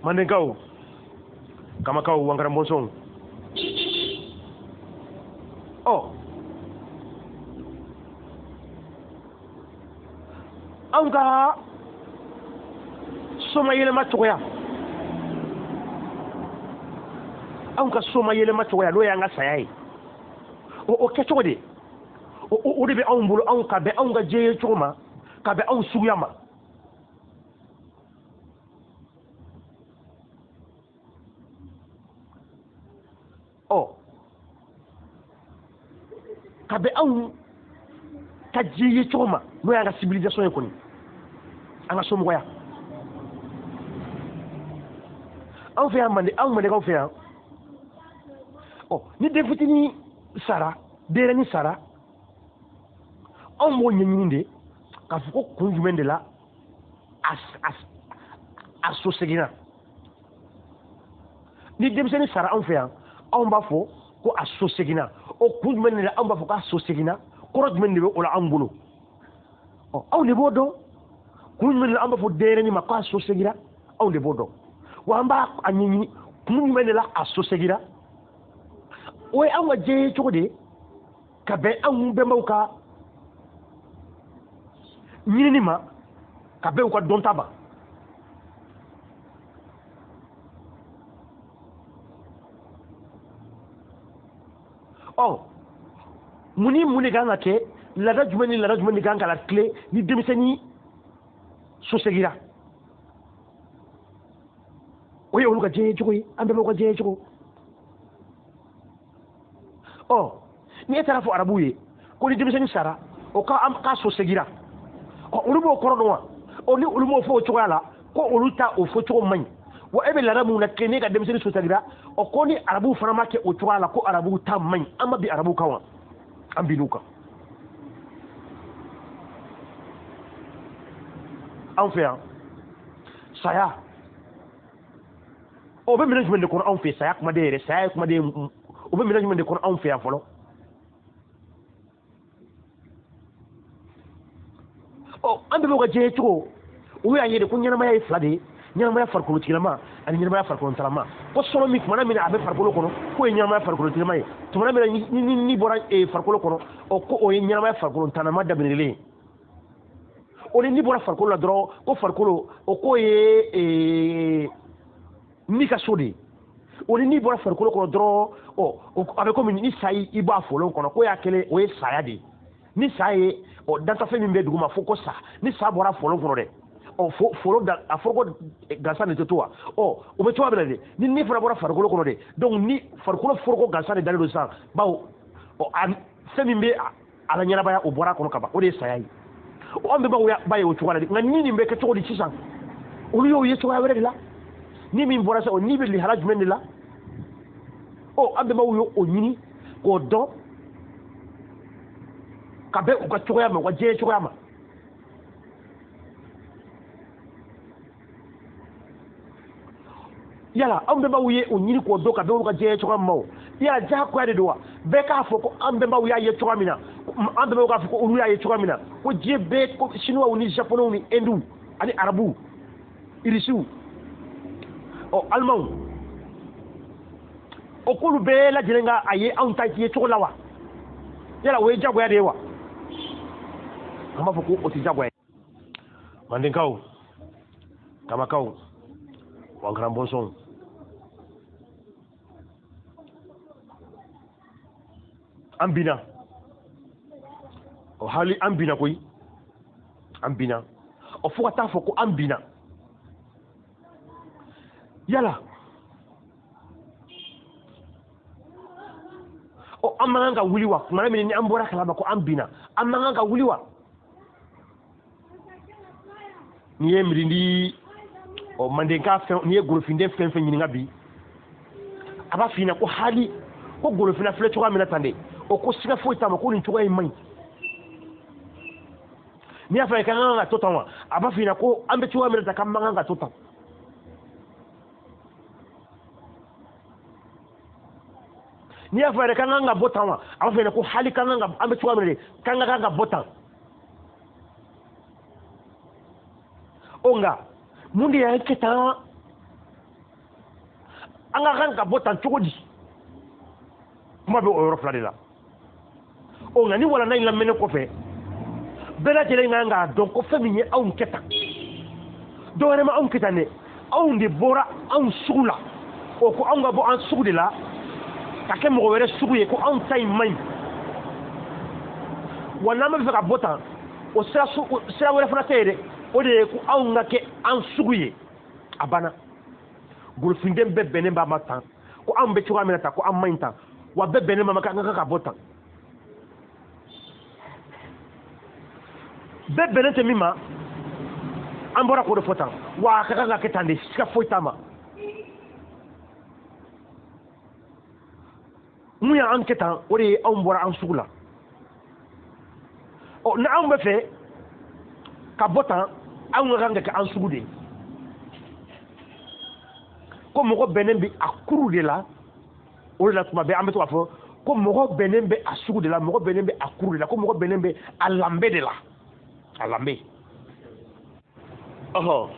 Mandenkaw, Kamakaw, Wankaranbɔnsɔnw. Ɔ, anw ka somayɛlɛma cogoya, anw ka somayɛlɛma cogoya n'o y'an ka saya ye, o kɛcogo de, o de bɛ anw bolo, anw ka bɛn anw ka diɲɛ cogo ma, ka bɛn anw suguya ma. Ɔ, ka bɛn anw ka diɲɛ ye cogo ma, n'o y'an ka civilisation ye kɔni, an ka somɔgɔya. Anw fɛ yan, mande, anw mandekaw fɛ yan, ɔ, ni den fitinin sara, denyɛrɛnin sara, anw b'o ɲɛɲini de k'a fɔ ko kun jumɛn de la a so seginna. Ni denmisɛnnin sara anw fɛ yan, anw b'a fɔ ko a so seginna. O kun jumɛn de la anw b'a fɔ k'a so seginna? Kɔrɔ jumɛn de bɛ o la anw bolo? Ɔ, anw de b'o dɔn. Kun jumɛn de la anw b'a fɔ denyɛrɛnin ma k'a so seginna? Anw de b'o dɔn. Wa an b'a a ɲɛɲini kun jumɛn de la a so seginna. O ye anw ka diɲɛ ye cogo de ye, ka bɛn anw bɛnbaw ka ɲinini ma, ka bɛn u ka dɔnta ma. Ɔ, mun ni mun de kan ka kɛ? Laada jumɛn ni laada jumɛn de kan ka latilen ni denmisɛnnin sosegira? O ye olu ka diɲɛ cogo ye, an bɛnbaw ka diɲɛ cogo. Ɔ, ni e taara fɔ arabuw ye ko ni denmisɛnnin sara, o ka an k'a sosegira, ɔ, olu b'o kɔrɔ dɔn wa? Ɔ, ni olu m'o fɔ o cogoya la, ko olu ta o fɔcogo man ɲi wa? E bɛ laada mun na kɛ n'e ka denmisɛnnin sosegira? Ɔ, ko ni arabuw fana ma kɛ o cogoya la, ko arabuw ta man ɲi. An ma bin arabuw kan wa? An binn'u kan. Anw fɛ yan, saya o bɛ minɛn jumɛn de kɔnɔ anw fɛ? Saya kumaden yɛrɛ, saya ye kumaden, o bɛ minɛn jumɛn de kɔnɔ anw fɛ yan fɔlɔ? Ɔ, an bɛɛ b'o ka diɲɛ cogo, o y'a ye de ko ɲɛnamaya ye fila de ye: ɲɛnamaya farikolotigilama ani ɲɛnamaya farikolotalama. Ko sɔrɔ min tumana min na a bɛ farikolo kɔnɔ, k'o ye ɲɛnamaya farikolotigilama ye. Tumana min na ni bɔra farikolo kɔnɔ, ɔ, ko o ye ɲɛnamaya farikolotanama daminɛlen ye. O ni bɔra farikolo la dɔrɔn, ko farikolo o k'o ye ni ka so de ye. O ni bɔra farikolo kɔnɔ dɔrɔn, ɔ, a bɛ komi ni sa i bɔ a folon kɔnɔ, k'o y'a kɛlen, o ye saya de ye. Ni sa ye, ɔ, dantafɛn min bɛ dugu ma fo ko sa, ni sa bɔra folon kɔnɔ dɛ, ɔ, folo da a foroko gansan de tɛ to wa? Ɔ, o bɛ cogoya min na de, ni fana bɔra farikolo kɔnɔ de, donc ni farikolo foroko gansan de dalen don sisan, bawo ɔ, a fɛn min bɛ a la ɲɛnabaya, o bɔra a kɔnɔ ka ban, o de ye saya ye. Ɔ, an bɛnbaw b'a ye o cogoya la de. Nka ni nin bɛ kɛ cogo di sisan? Olu y'o ye cogoya wɛrɛ de la. Ni min bɔra sisan, o ni bɛ lihala jumɛn de la? Ɔ, an bɛnbaw y'o ɲini k'o dɔn ka bɛn u ka cogoya ma, u ka diɲɛ cogoya ma. Yala anw bɛnbaw ye o ɲini k'o dɔn ka bɛn olu ka diɲɛ cogoya ma o? Yala diyagoya de don wa? Bɛɛ k'a fɔ ko an bɛnbaw y'a ye cogoya min na, an bɛnbaw k'a fɔ ko olu y'a ye cogoya min na, ko diɲɛ bɛɛ, ko Chinois ni Japonais ni Hinduw ani Arabuw, Irisiw, ɔ, Alimanw, o k'olu bɛɛ lajɛlen ka a ye anw ta ye cogo la wa? Yala o ye diyagoya de ye wa? An b'a fɔ ko o tɛ diyagoya ye. Mandenkaw, Kamakaw, Wankaranbɔnsɔnw, an binna. O hali an binna koyi, an binna. Ɔ, fo ka taa fɔ ko an binna. Yala ɔ, an man kan ka wuli wa? Tuma min ni an bɔra kalama ko an binna, an man kan ka wuli wa? N'i ye mirindi, ɔ, mandenka fɛn, n'i ye golofinden fɛn fɛn ɲininka bi, a b'a f'i ɲɛna ko hali ko golofinna filɛ cogoya min na tan de, o ko siga foyi t'a ma ko nin cogoya in man ɲi. N'i y'a fɔ a ye k'an kan ka to tan wa, a b'a f'i ɲɛna ko an bɛ cogoya min na tan, k'an man kan ka to tan. N'i y'a fɔ a yɛrɛ k'an kan ka bɔ tan wa, a b'a fɔ ɲɛna ko hali k'an kan ka, an bɛ cogoya min na de, k'an ka kan ka bɔ tan. O nka mun de y'an kɛ tan? An ka kan ka bɔ tan cogo di? Kuma bɛ o yɔrɔ fila de la. Ɔ nka ni walanda in lamɛnnen kɔfɛ, bɛɛ lajɛlen kan k'a dɔn ko fɛn min ye anw kɛ tan, dɔ wɛrɛ ma anw kɛ tan dɛ, anw de bɔra anw sugu la. O ko anw ka bɔ an sugu de la ka kɛ mɔgɔ wɛrɛ sugu ye, ko anw ta in man ɲi. Wa n'an bɛ fɛ ka bɔ tan, o sira wɛrɛ fana tɛ yen dɛ, o de ye ko anw ka kɛ an sugu ye. A banna. Golofinden bɛɛ bɛnnen b'a ma tan, ko anw bɛ cogoya min na tan, ko an man ɲi tan, wa bɛɛ bɛnnen b'a ma k'an ka kan ka bɔ tan. Bɛɛ bɛnnen tɛ min ma, an bɔra k'o de fɔ tan, wa a ka kan ka kɛ tan de, siga foyi t'a ma. Mun y'an kɛ tan, o de ye anw bɔra an sugu la. Ɔ ni anw bɛ fɛ ka bɔ tan, anw ka kan ka kɛ an sugu de ye. Ko mɔgɔ bɛnnen bɛ a kuru de la, o de la tuma bɛɛ an bɛ to k'a fɔ ko mɔgɔ bɛnnen bɛ a sugu de la, mɔgɔ bɛnnen bɛ a kuru de la, ko mɔgɔ bɛnnen bɛ a lanbe de la, a lanbe. Ɔhɔ,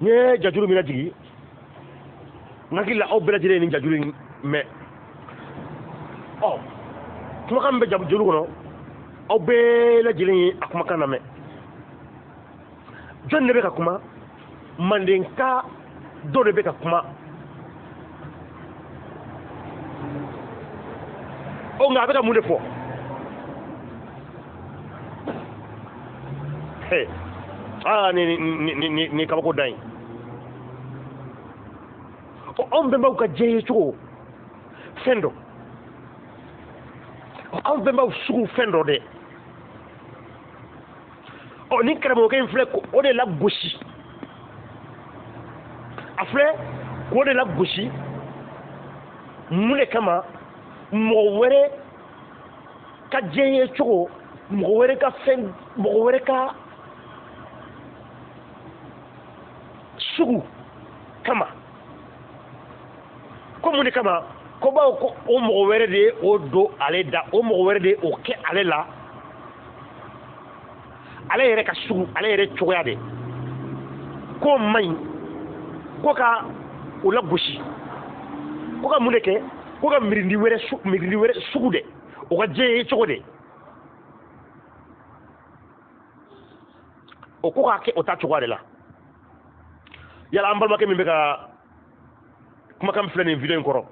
n ye jajuru min lajigin, n hakili la aw bɛɛ lajɛlen ye nin jajuru in mɛn. Ɔ kumakan min bɛ jajuru kɔnɔ, aw bɛɛ lajɛlen ye a kumakan lamɛn. Jɔn de bɛ ka kuma? Mandenka dɔ de bɛ ka kuma. Ɔ nka a bɛ ka mun de fɔ? Aa ni kabako dan ye. Ɔ anw bɛnbaw ka diɲɛ ye cogo fɛn dɔ, anw bɛnbaw sugu fɛn dɔ dɛ. Ɔ ni karamɔgɔkɛ in filɛ k'o de lagosi, a filɛ k'o de lagosi mun de kama? Mɔgɔ wɛrɛ ka diɲɛ ye cogo, mɔgɔ wɛrɛ ka fɛn, mɔgɔ wɛrɛ ka sugu kama. Ko mun de kama? Ko bawo ko o mɔgɔ wɛrɛ de ye o don ale da, o mɔgɔ wɛrɛ de ye o kɛ ale la, ale yɛrɛ ka sugu, ale yɛrɛ cogoya de k'o man ɲi, ko ka o lagosi, ko ka mun de kɛ? Ko ka mirindi wɛrɛ sugu de, o ka diɲɛ ye cogo de, o ko k'a kɛ o ta cogoya de la. Yala an balimakɛ min bɛ ka kumakan filɛ nin video in kɔrɔ,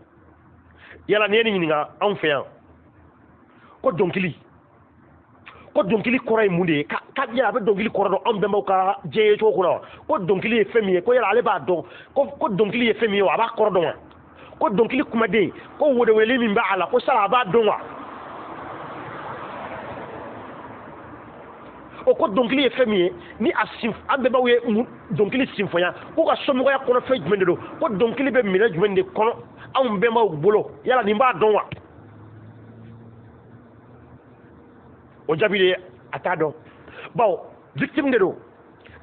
yala n'i ye nin ɲininka anw fɛ yan, ko dɔnkili, ko dɔnkili kɔrɔ ye mun de ye? Ka yala a bɛ dɔnkili kɔrɔ dɔn anw bɛnbaw ka diɲɛ ye cogo kɔnɔ wa? Ko dɔnkili ye fɛn min ye, ko yala ale b'a dɔn ko dɔnkili ye fɛn min ye wa? A b'a kɔrɔ dɔn wa? Ko dɔnkili kumaden, ko welewele min b'a la, ko sala a b'a dɔn wa? O ko dɔnkili ye fɛn min ye, ni a sin an bɛnbaw ye dɔnkili sinfɔnya, k'u ka somɔgɔya kɔnɔ fɛn jumɛn de don, ko dɔnkili bɛ minɛ jumɛn de kɔnɔ anw bɛnbaw bolo, yala nin b'a dɔn wa? O jaabi de ye a t'a dɔn, bawo victime de don.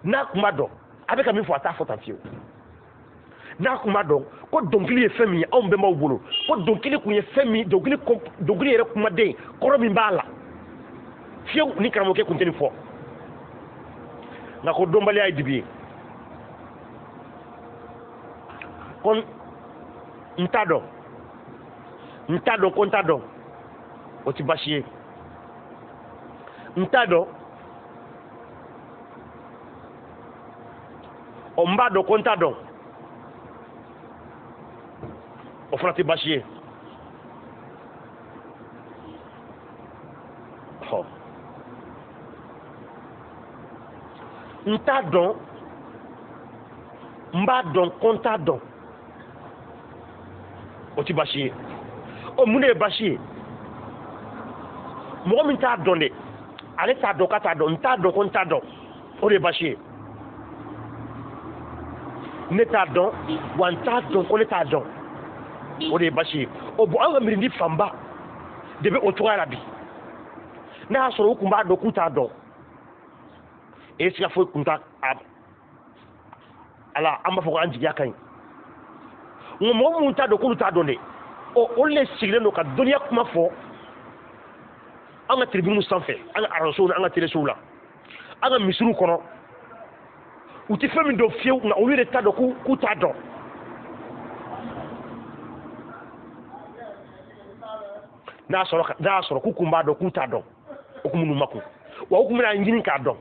N'a kun b'a dɔn a bɛ ka min fɔ, a t'a fɔ tan fiyewu. N'a kun b'a dɔn ko dɔnkili ye fɛn min ye anw bɛnbaw bolo, ko dɔnkili kun ye fɛn min, dɔnkili yɛrɛ kumaden kɔrɔ min b'a la fiyewu, ni karamɔgɔkɛ kun tɛ nin fɔ. Nka ko dɔnbaliya ye dibi ye. Ko n t'a dɔn, n t'a dɔn ko n t'a dɔn, o ti baasi ye. N t'a dɔn, ɔ n b'a dɔn ko n t'a dɔn, o fana tɛ baasi ye. Ɔ n t'a dɔn, n b'a dɔn ko n t'a dɔn, o tɛ baasi ye. Ɔ mun de ye baasi ye? Mɔgɔ min t'a dɔn dɛ, ale t'a dɔn k'a t'a dɔn, n t'a dɔn ko n t'a dɔn, o de ye baasi ye. Ne t'a dɔn, wa n t'a dɔn ko ne t'a dɔn, o de ye baasi ye. O bɔn an ka mirindi fanba de bɛ o cogoya la bi. N'a y'a sɔrɔ u kun b'a dɔn k'u t'a dɔn, e siga foyi kun t'a ala, an b'a fɔ ko an jigiya ka ɲi. Nka mɔgɔ minnu t'a dɔn k'olu t'a dɔn dɛ, ɔ olu de sigilen don ka dɔnniya kuma fɔ an ka tribune sanfɛ, an ka arajosow ni an ka telesow la, an ka misiriw kɔnɔ. U tɛ fɛn min dɔn fiyewu, nka olu yɛrɛ t'a dɔn k'u t'a dɔn. N'a y'a sɔrɔ k'u kun b'a dɔn k'u t'a dɔn, o kun b'u makun, wa u kun bɛna ɲini k'a dɔn.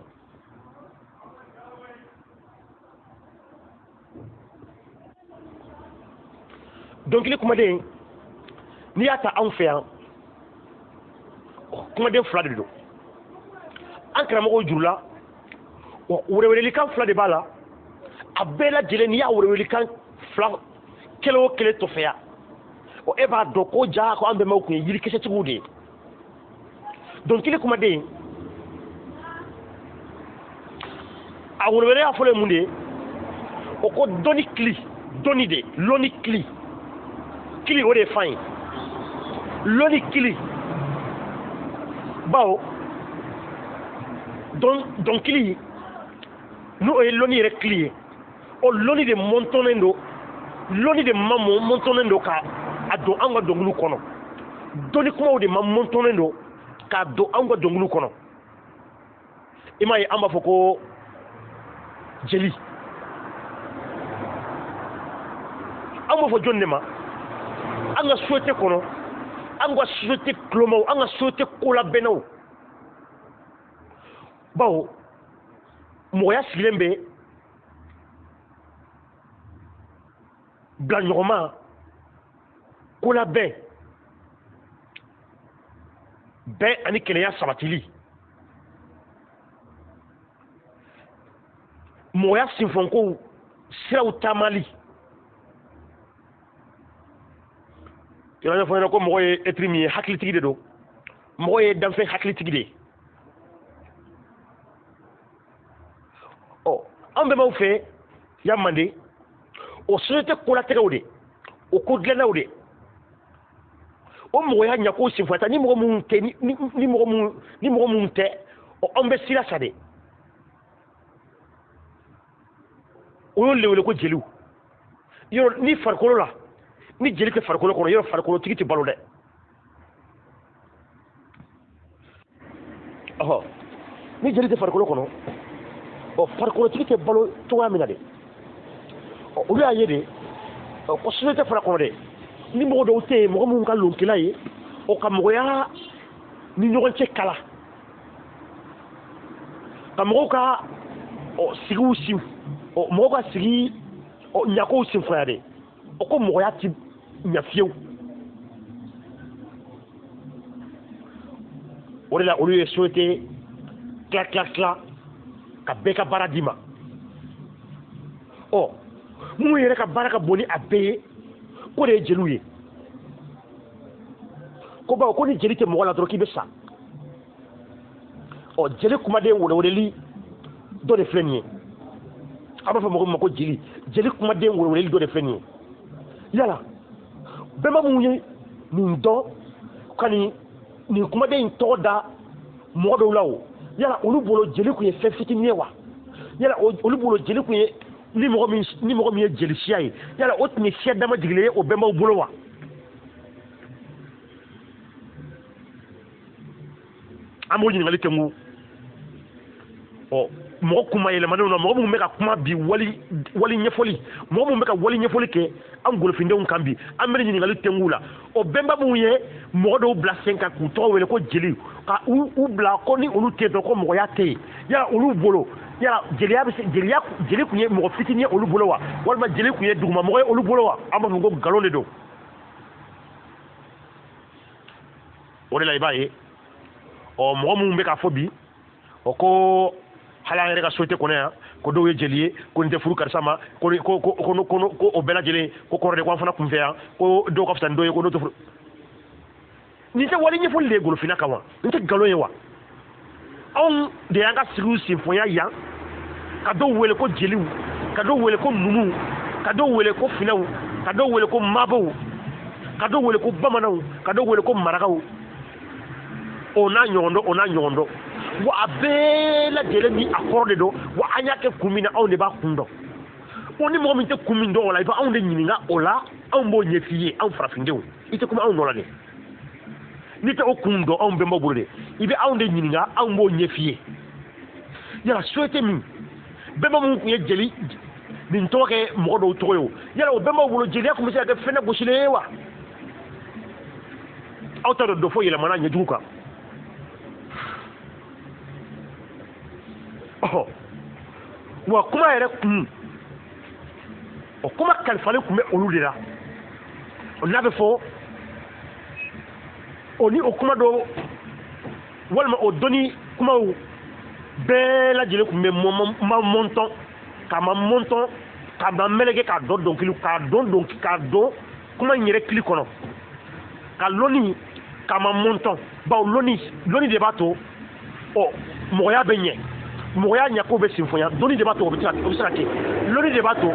Dɔnkili kumaden, n'i y'a ta anw fɛ yan, kumaden fila de don. An karamɔgɔw juru la, wa welewelekan fila de b'a la. A bɛɛ lajɛlen n'i y'a welewelekan fila kelen o kelen tɔfɛya, ɔ e b'a dɔn ko jaa ko an bɛnbaw tun ye yirikisɛtigiw de ye. Dɔnkili kumaden, a weleweleya fɔlɔ ye mun de ye? O ko dɔnni kili, dɔnni de, lɔnni kili, kili o de ye fan ye, lɔnni kili. Bawo dɔnkili n'o ye lɔnni yɛrɛ kili ye, o lɔnni de mɔntɔnnen don, lɔnni de ma mɔntɔnnen don ka a don an ka dɔnkiliw kɔnɔ. Dɔnni kumaw de ma mɔntɔnnen don k'a don an ka dɔnkiliw kɔnɔ. I m'a ye an b'a fɔ ko jeli, an b'o fɔ jɔn de ma? An ka société kɔnɔ, an ka société kulomaw, an ka société kolabɛnnaw. Bawo mɔgɔya sigilen bɛ bilaɲɔgɔnma, kolabɛn, bɛn ani kelenya sabatili. Mɔgɔya sinfɔnkow siraw taamali. Yɔrɔ ɲɛfɔ ɲɛna ko mɔgɔ ye etiri min ye, hakilitigi de don. Mɔgɔ ye danfɛn hakilitigi de ye. Ɔ an bɛnbaw fɛ yan Manden, o société kolatigɛw de, o ko dilannaw de, o mɔgɔya ɲako senfɛ ni mɔgɔ minnu tɛ, ni mɔgɔ minnu tɛ, ɔ anw bɛ sira sa de. O y'olu de wele ko jeliw. Yɔrɔ ni farikolo la, ni jeli tɛ farikolo kɔnɔ, yɔrɔ farikolotigi tɛ balo dɛ. Ɔhɔ, ni jeli tɛ farikolo kɔnɔ, ɔ farikolotigi tɛ balo cogoya min na de, ɔ olu y'a ye de, ɔ ko société fana kɔnɔ dɛ, ni mɔgɔ dɔw tɛ yen, mɔgɔ minnu ka lonkɛla ye, o ka mɔgɔya ni ɲɔgɔn cɛ kala, ka mɔgɔw ka ɔ sigiw sin, ɔ mɔgɔw ka sigi ɔ ɲakow senfaya de, o ko mɔgɔya ti ɲa fiyewu. O de la olu ye société tila tila tila ka bɛɛ ka baara d'i ma. Ɔ minnu yɛrɛ ka baara ka bon ni a bɛɛ ye, k'o de ye jeliw ye. Ko bawo ko ni jeli tɛ mɔgɔ la dɔrɔn k'i bɛ sa. Ɔ jeli kumaden weleweleli dɔ de filɛ nin ye. An b'a fɔ mɔgɔ min ma ko jeli, jeli kumaden weleweleli dɔ de filɛ nin ye. Yala bɛnba minnu ye nin dɔn ka nin kumaden in tɔgɔ da mɔgɔ dɔw la, o yala olu bolo jeli kun ye fɛn fitinin ye wa? Yala olu bolo jeli kun ye ni mɔgɔ min ye jeli siya ye, yala o tun ye siya dama jigilen ye o bɛnbaw bolo wa? An b'o ɲininkali kɛ n ko ɔ mɔgɔ kuma yɛlɛmanenw na, mɔgɔ minnu bɛ ka kuma bi wali ɲɛfɔli, mɔgɔ minnu bɛ ka wali ɲɛfɔli kɛ an golofindenw kan bi, an bɛ ɲininkali tɛnku la. O bɛnba minnu ye mɔgɔ dɔw bila sen kan k'u tɔgɔ wele ko jeli, ka u bila ko ni olu tɛ dɔn ko mɔgɔya tɛ yen, yala olu bolo, yala jeliya bɛ se, jeliya jeli tun ye mɔgɔ fitinin ye olu bolo wa? Walima jeli tun ye dugumamɔgɔ ye olu bolo wa? An b'a fɔ ko nkalon de don. O de la i b'a ye ɔ mɔgɔ minnu bɛ k'a fɔ bi, o ko hali an yɛrɛ ka société kɔnɔ yan, ko dɔw ye jeli ye, ko nin tɛ furu karisa ma, ko ko ko ko ko o bɛɛ lajɛlen ko kɔrɔ de ko an fana kun fɛ yan, ko dɔw ka fisa ni dɔw ye, ko n'o tɛ furu. Nin tɛ wali ɲɛfɔli de ye golofinna kan wa? Nin tɛ nkalon ye wa? Anw de y'an ka sigiw senfɔnya yan, ka dɔw wele ko jeliw, ka dɔw wele ko numuw, ka dɔw wele ko finɛw, ka dɔw wele ko mabɔw, ka dɔw wele ko bamananw, ka dɔw wele ko marakaw, o n'a ɲɔgɔn dɔ, o n'a ɲɔgɔn dɔ. Wa a bɛɛ lajɛlen ni a kɔrɔ de don. Wa an y'a kɛ kun min na, anw de b'a kun dɔn. O ni mɔgɔ min tɛ kun min dɔn o la, i bɛ anw de ɲininka o la, anw b'o ɲɛf'i ye. Anw farafindenw, i tɛ kuma anw nɔ la dɛ. N'i tɛ o kun dɔn anw bɛnbaw bolo dɛ, i bɛ anw de ɲininka, anw b'o ɲɛf'i ye. Yala société min Bɛnba minnu tun ye jeli nin tɔgɔ kɛ mɔgɔ dɔw tɔgɔ ye o, yala o bɛnbaw bolo jeliya tun bɛ se ka kɛ fɛn gosilen ye wa? Aw t'a dɔn dɔfɔ yɛlɛmana ɲɛjugu kan. Ɔhɔ, wa kuma yɛrɛ kun, o kuma kalifalen tun bɛ olu de la. O n'a bɛ fɔ o ni o kuma dɔ walima o dɔnni kumaw bɛɛ lajɛlen tun bɛ ma mɔntɔn k'a ma mɔntɔn k'a ma meleke k'a dɔn dɔnkili k'a dɔn dɔnkili k'a dɔn kuma in yɛrɛ kili kɔnɔ ka lɔnni k'a ma mɔntɔn, bawo lɔnni de b'a to ɔ mɔgɔya bɛ ɲɛ, mɔgɔya ɲɛko bɛ sinfonya. Dɔnni de b'a to o bɛ se ka kɛ, lɔnni de b'a to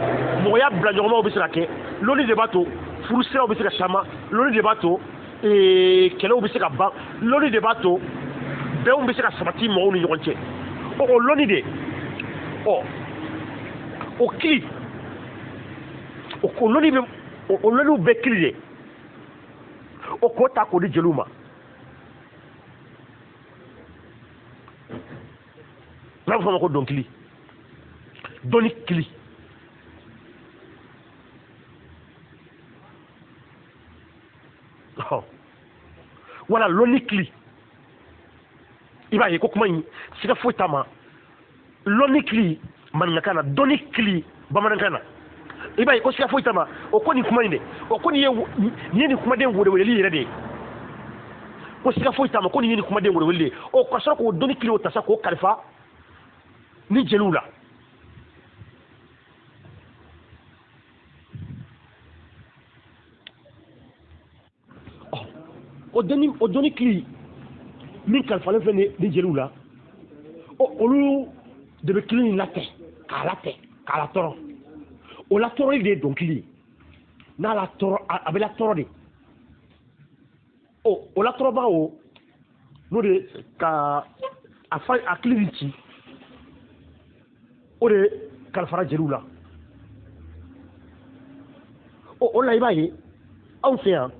mɔgɔya bilaɲɔgɔnmaw bɛ se ka kɛ, lɔnni de b'a to furusiraw bɛ se ka taama, lɔnni de b'a to kɛlɛw bɛ se ka ban, lɔnni de b'a to bɛnw bɛ se ka sabati mɔgɔw ni ɲɔgɔn cɛ. O lɔnni de, ɔ o kili, o lɔnni bɛ, o lɔnniw bɛ kili de, o k'o ta k'o di jeliw ma. N'a bɛ fɔ o ma ko dɔnkili, dɔnni kili. Wala lɔnni kili. I b'a ye ko kuma in siga foyi t'a ma. Lɔnni kili maninkakan na, dɔnni kili bamanankan na, i b'a ye ko siga foyi t'a ma. O ko nin kuma in de, o ko nin ye nin kumaden weleweleli yɛrɛ de ye, ko siga foyi t'a ma, ko nin ye nin kumaden weleweleli de ye. O ka sɔrɔ k'o dɔnni kili o ta sa k'o kalifa ni jeliw la. O dɔnni kili min kalifalen filɛ ni jeliw la, olu de bɛ kili in latɛ k'a latɛ k'a latɔrɔ. O latɔrɔli de ye dɔnkili ye. N'a latɔrɔ, a bɛ latɔrɔ de. O latɔrɔbagaw n'o de ka a fa a kili nin ci, o de kalifara jeliw la. O la i b'a ye anw fɛ yan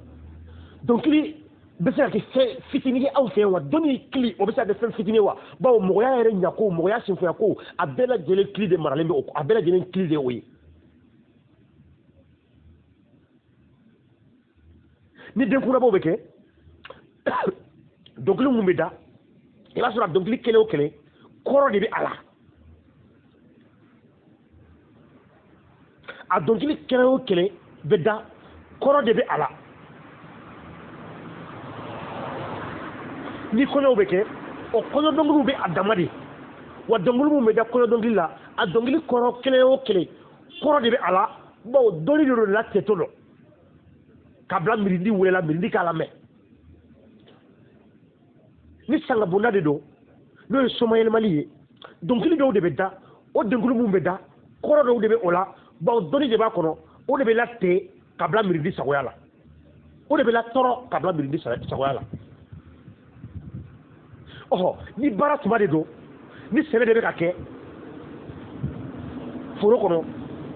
dɔnkili bɛ se ka kɛ fɛn fitinin ye anw fɛ yan wa, dɔnni kili o bɛ se ka kɛ fɛn fitinin ye wa, bawo mɔgɔya yɛrɛ ɲako, mɔgɔya senfoya ko, a bɛɛ lajɛlen kili de maralen bɛ o, a bɛɛ lajɛlen kili de o ye. Ni denkunnabaw bɛ kɛ, dɔnkili mun bɛ da, i b'a sɔrɔ a dɔnkili kelen o kelen kɔrɔ de bɛ a la. A dɔnkili kelen o kelen bɛ da, kɔrɔ de bɛ a la. Ni kɔɲɔw bɛ kɛ, o kɔɲɔ dɔnkiliw bɛ a dama de. Wa dɔnkili mun bɛ da kɔɲɔ dɔnkili la, a dɔnkili kɔrɔ kelen o kelen kɔrɔ de bɛ a la, bawo dɔnni de don latɛtɔ dɔ ka bila mirindi wele la, mirindi k'a lamɛn. Ni sangabonda de don, n'o ye somayɛlɛmali ye, dɔnkili dɔw de bɛ da, o dɔnkili mun bɛ da, kɔrɔ dɔw de bɛ o la, bawo dɔnni de b'a kɔnɔ, o de bɛ latɛ ka bila mirindi sagoya la, o de bɛ latɔrɔ ka bila mirindi sagoya la. Ɔhɔ, ni baara tuma de don, ni sɛnɛ de bɛ ka kɛ foro kɔnɔ,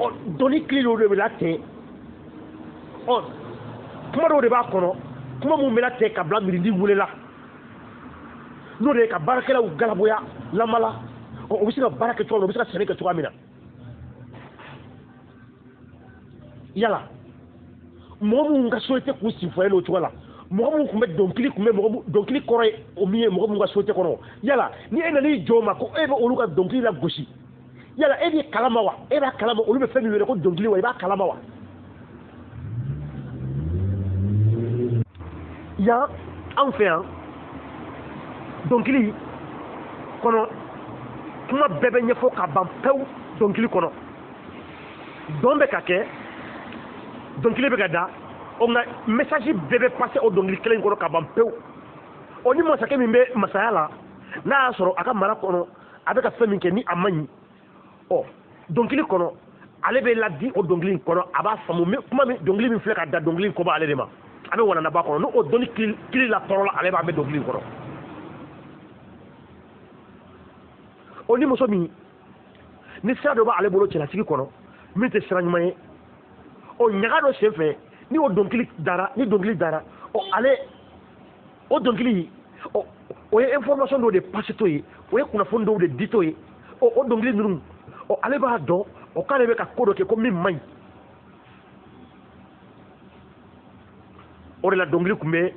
ɔ dɔnni kili dɔw de bɛ latɛ, ɔ kuma dɔw de b'a kɔnɔ, kuma mun bɛ latɛ ka bila mirindi wele la, n'o de ye ka baarakɛlaw galaboya lamala, ɔ o bɛ se ka baara kɛ cogoya min na, o bɛ se ka sɛnɛ kɛ cogoya min na. Yala mɔgɔ minnu ka société k'u sinfoya n'o cogo la, mɔgɔ minnu tun bɛ dɔnkili tun bɛ mɔgɔ dɔnkili kɔrɔ ye o min ye mɔgɔ minnu ka société kɔnɔ, yala ni e nan'i jɔ o ma ko e bɛ olu ka dɔnkili lagosi, yala e b'i kalama wa? E b'a kalama olu bɛ fɛn min wele ko dɔnkili wa? I b'a kalama wa? Yan anw fɛ yan dɔnkili kɔnɔ kuma bɛɛ bɛ ɲɛfɔ ka ban pewu. Dɔnkili kɔnɔ dɔn bɛ ka kɛ, dɔnkili bɛ ka da, o nka message bɛɛ bɛ passer o dɔnkili kelen kɔnɔ ka ban pewu. O ni masakɛ min bɛ masaya la, n'a y'a sɔrɔ a ka mara kɔnɔ a bɛ ka fɛn min kɛ ni a man ɲi, ɔ dɔnkili kɔnɔ ale bɛ ladi o dɔnkili in kɔnɔ, a b'a faamu kuma min dɔnkili min filɛ ka da dɔnkili in kɔ b'ale de ma, a bɛ walanda kɔnɔ, n'o dɔnni kili la tɔɔrɔ la, ale b'a mɛn dɔnkili in kɔnɔ. O ni muso min ni sira dɔ b'ale bolo cɛlasigi kɔnɔ min tɛ sira ɲuman ye, o ɲaga dɔ senfɛ ni o dɔnkili dara, ni dɔnkili dara, ɔ ale o dɔnkili o ye information dɔw de passer to ye, o ye kunnafoni dɔw de di to ye, o dɔnkili ninnu Ɔ ale b'a dɔn o k'ale bɛ ka ko dɔ kɛ ko min man ɲi. O de la dɔnkili tun bɛ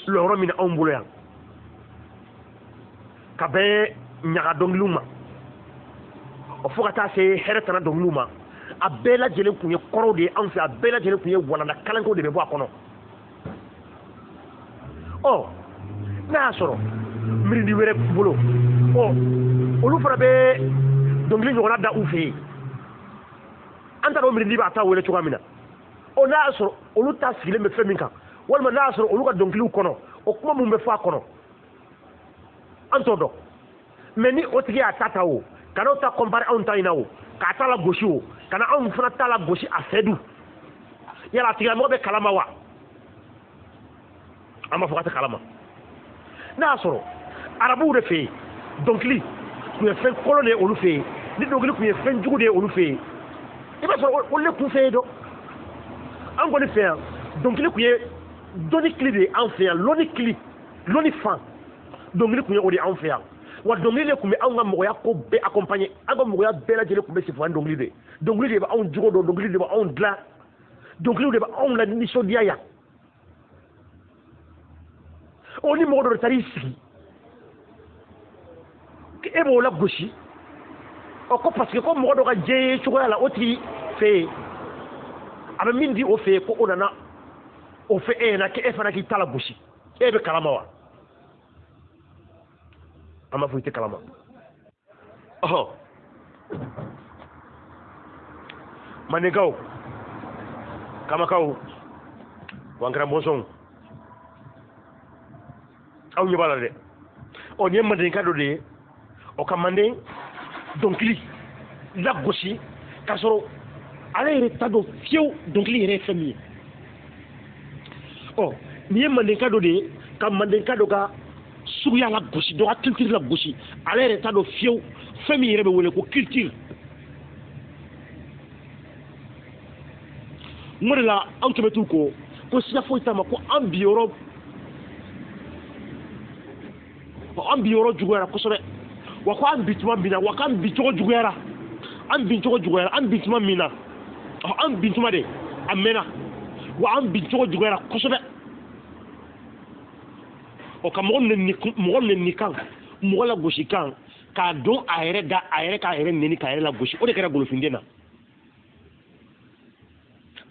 lɔyɔrɔ min na anw bolo yan ka bɛn ɲaga dɔnkiliw ma, o fo ka taa se hɛrɛ tana dɔnkiliw ma, a bɛɛ lajɛlen tun ye kɔrɔw de ye anw fɛ, a bɛɛ lajɛlen tun ye walanda kalankow de bɛ bɔ a kɔnɔ. Ɔ n'a y'a sɔrɔ mirindi wɛrɛ bolo, ɔ olu fana bɛ dɔnkili ɲɔgɔnna da u fɛ yen, an t'a dɔn mirindi b'a ta wele cogoya min na. Ɔ n'a y'a sɔrɔ olu ta sigilen bɛ fɛn min kan, walima n'a y'a sɔrɔ olu ka dɔnkiliw kɔnɔ o kuma mun bɛ fɔ a kɔnɔ, an t'o dɔn. Mais ni o tigi y'a ta ta o, ka n'o ta comparer anw ta in na o, k'a ta la gosi o, ka na anw fana ta la gosi a fɛ dun, yala a tigilamɔgɔ bɛ kalama wa? An b'a fɔ k'a tɛ kalama. N'a y'a sɔrɔ arabuw de fɛ yen dɔnkili tun ye fɛn kolon de ye olu fɛ yen, ni dɔnkili tun ye fɛn jugu de ye olu fɛ yen, i b'a sɔrɔ olu de kun fɛ yen dɔn. An kɔni fɛ yan dɔnkili tun ye dɔnni kili de ye an fɛ yan, lɔnni kili, lɔnni fan, dɔnkili tun ye o de ye anw fɛ yan. Wa dɔnkili de tun bɛ anw ka mɔgɔya ko bɛɛ accompagner, an ka mɔgɔya bɛɛ lajɛlen tun bɛ sifa ni dɔnkili de ye. Dɔnkili de bɛ anw jogo dɔn, dɔnkili de bɛ anw dilan, dɔnkiliw de bɛ anw la nisɔndiya yan. O ni mɔgɔ dɔ de taara i sigi e b'o lagosi, ɔ ko parce que ko mɔgɔ dɔ ka diɲɛ ye cogoya la o tigi fɛ yen, a bɛ min di o fɛ yen ko o nana o fɛ e ɲɛna k'e fana k'i ta lagosi, e bɛ kalama wa? An b'a fɔ i tɛ kalama. Ɔhɔ mandenkaw, kamakaw, wankara bɔnsɔnw, aw ɲɛ b'a la dɛ. Ɔ nin ye mandenka dɔ de ye, o ka manden dɔnkili lagosi k'a sɔrɔ ale yɛrɛ t'a dɔn fiyewu dɔnkili yɛrɛ ye fɛn min ye. Ɔ nin ye mandenka dɔ de ye ka mandenka dɔ ka suguya lagosi, dɔ ka culture lagosi, ale yɛrɛ t'a dɔn fiyewu fɛn min yɛrɛ bɛ wele ko culture. N o de la anw kɛmɛ t'u ko ko siga foyi t'a ma ko an bi yɔrɔ, an bi yɔrɔ juguyara kosɛbɛ, wa ko an bi tuma min na, wa k'an bi cogo juguyara, an bi cogo juguyara, an bi tuma min na, an bi tuma de a mɛnna, wa an bi cogo juguyara kosɛbɛ. O ka mɔgɔ nɛni kan, mɔgɔ lagosi kan, k'a don a yɛrɛ da, a yɛrɛ k'a yɛrɛ nɛni k'a yɛrɛ lagosi, o de kɛra golofinden na.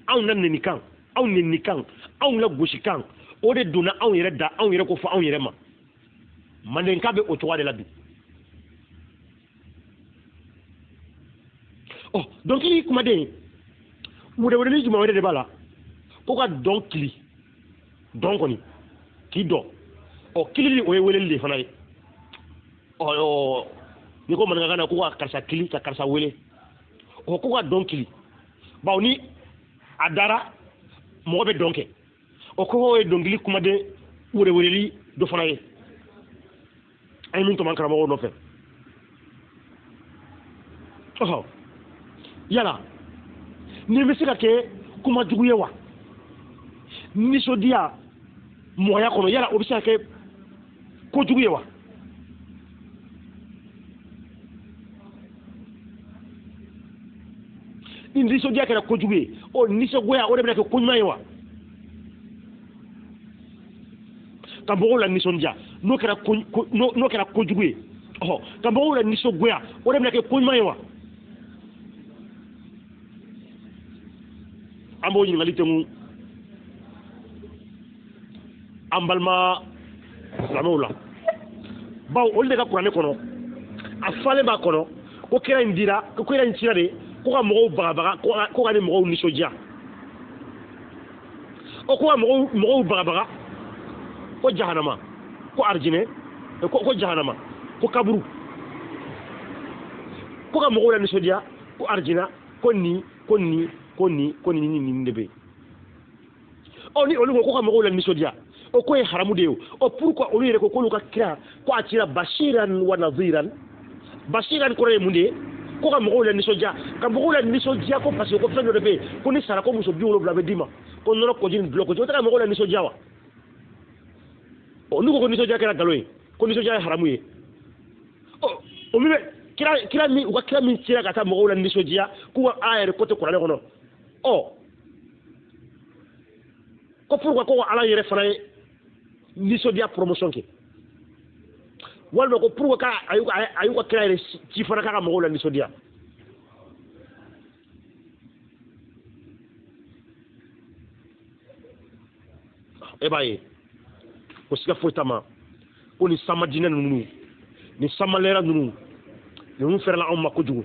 Anw na nɛni kan, anw nɛni kan, anw lagosi kan, o de donna anw yɛrɛ da, anw yɛrɛ ko fɔ anw yɛrɛ ma. Mandenka bɛ o cogoya de la bi. Ɔ dɔnkili kumaden weleweleli jumɛn wɛrɛ de b'a la ko ka dɔn kili, dɔn kɔni k'i dɔn, ɔ kilili o ye weleli de fana ye. Ɔ n'i ko maninkakan na ko ka karisa kili, ka karisa wele, ɔ ko ka dɔn kili, bawo ni a dara mɔgɔ bɛ dɔn kɛ. O ko ye dɔnkili kumaden weleweleli dɔ fana ye, an ye min tɔmɔ karamɔgɔw nɔfɛ. Ɔhɔ yala nin bɛ se ka kɛ kuma jugu ye wa? Nisɔndiya mɔgɔya kɔnɔ, yala o bɛ se ka kɛ kojugu ye wa? Ni nisɔndiya kɛra kojugu ye, o nisɔngoya o de bɛna kɛ koɲuman ye wa? Ka mɔgɔw la nisɔndiya n'o kɛra kojugu ye, ɔhɔ ka mɔgɔw la nisɔngoya o de bɛna kɛ koɲuman ye wa? An b'o ɲininkali tɛnku an balima silamɛw la, bawo olu de ka kuranɛ kɔnɔ a falen b'a kɔnɔ ko kira in dira, ko kira in cira de ko ka mɔgɔw bagabaga, ko ka ni mɔgɔw nisɔndiya, o ko ka mɔgɔw bagabaga ko jahanama, ko arijinɛ, ko jahanama, ko kaburu, ko ka mɔgɔw la nisɔndiya ko arijinɛ, ko nin ko nin ko nin ko nin ni nin de bɛ yen. Ɔ ni olu ko ko ka mɔgɔw la nisɔndiya, o ko ye haramu de ye. O pourquoi olu yɛrɛ ko k'olu ka kira ko a cira bashiran wa nadhiran. Bashiran kɔrɔ ye mun de ye? Ko ka mɔgɔw la nisɔndiya, ka mɔgɔw la nisɔndiya ko parce que ko fɛn dɔ de bɛ yen ko ni sara ko muso 70 bɛ d'i ma, ko nɔnɔ koji ni dulɔ koji, o tɛ ka mɔgɔw la nisɔndiya wa? Ɔ n'u ko ko nisɔndiya kɛra nkalon ye, ko nisɔndiya ye haramu ye, ɔ o min bɛ Kira min, u ka kira min cira ka taa mɔgɔw la nisɔndiya, k'u ka Ala yɛrɛ ko tɛ kuranɛ kɔnɔ. Ɔ ko pourquoi ko Ala yɛrɛ fana ye nisɔndiya promotion kɛ, walima ko pourquoi k'a a y'u ka kira yɛrɛ ci fana k'a ka mɔgɔw la nisɔndiya. E b'a ye ko siga foyi t'a ma ko nin samadinɛ ninnu, nin samalɛra ninnu, ninnu fɛrɛla anw ma kojugu.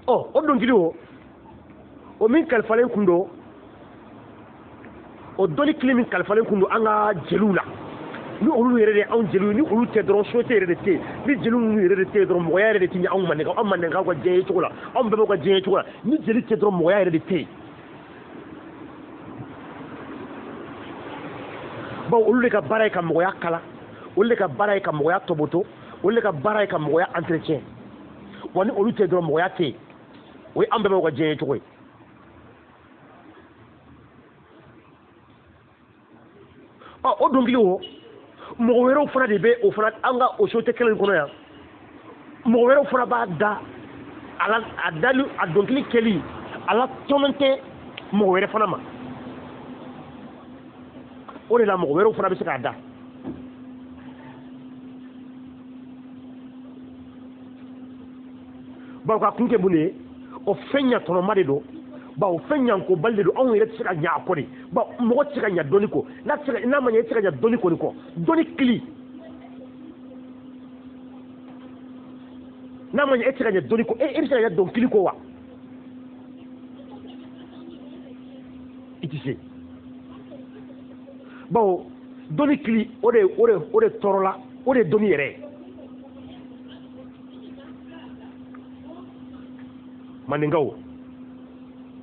Ɔ o dɔnkili o min kalifalen kun don, o dɔnni kile min kalifalen kun don an ka jeliw la, ni olu yɛrɛ de anw jeliw, ni olu tɛ dɔrɔn société yɛrɛ de tɛ yen, ni jeliw ninnu yɛrɛ de tɛ yen dɔrɔn mɔgɔya yɛrɛ de tɛ ɲɛ anw mandenkaw, anw mandenkaw ka diɲɛ ye cogo la, anw bɛɛ b'u ka diɲɛ ye cogo la, ni jeli tɛ dɔrɔn mɔgɔya yɛrɛ de tɛ yen. Bawo olu de ka baara ye ka mɔgɔya kala, olu de ka baara ye ka mɔgɔya tɔbɔtɔ, olu de ka baara ye ka mɔgɔya entretien. Wa ni olu tɛ dɔrɔn mɔgɔya tɛ yen. O ye an bɛɛ b'u ka diɲɛ ye cogo ye. Ɔ o dɔnkili o mɔgɔ wɛrɛw fana de bɛ o fana an ka o société kelen kɔnɔ yan, mɔgɔ wɛrɛw fana b'a da a la, a dali a dɔnkili kɛli a la tɔnɔ tɛ mɔgɔ wɛrɛ fana ma. O de la mɔgɔ wɛrɛw fana bɛ se k'a da. Bawo ka kun kɛ mun de ye, o fɛn ɲatɔnɔma de don, bawo fɛn ɲankobali de don, anw yɛrɛ tɛ se ka ɲa a kɔ de, bawo mɔgɔ tɛ se ka ɲa dɔnni kɔ, n'a tɛ se ka, n'a ma ɲa e tɛ se ka ɲa dɔnni kɔni kɔ, dɔnni kili n'a ma ɲa e tɛ se ka ɲa dɔnni kɔ, e bɛ se ka ɲa dɔnkili kɔ wa? I tɛ se. Bawo dɔnni kili o de tɔɔrɔla, o de ye dɔnni yɛrɛ ye. Mandenkaw,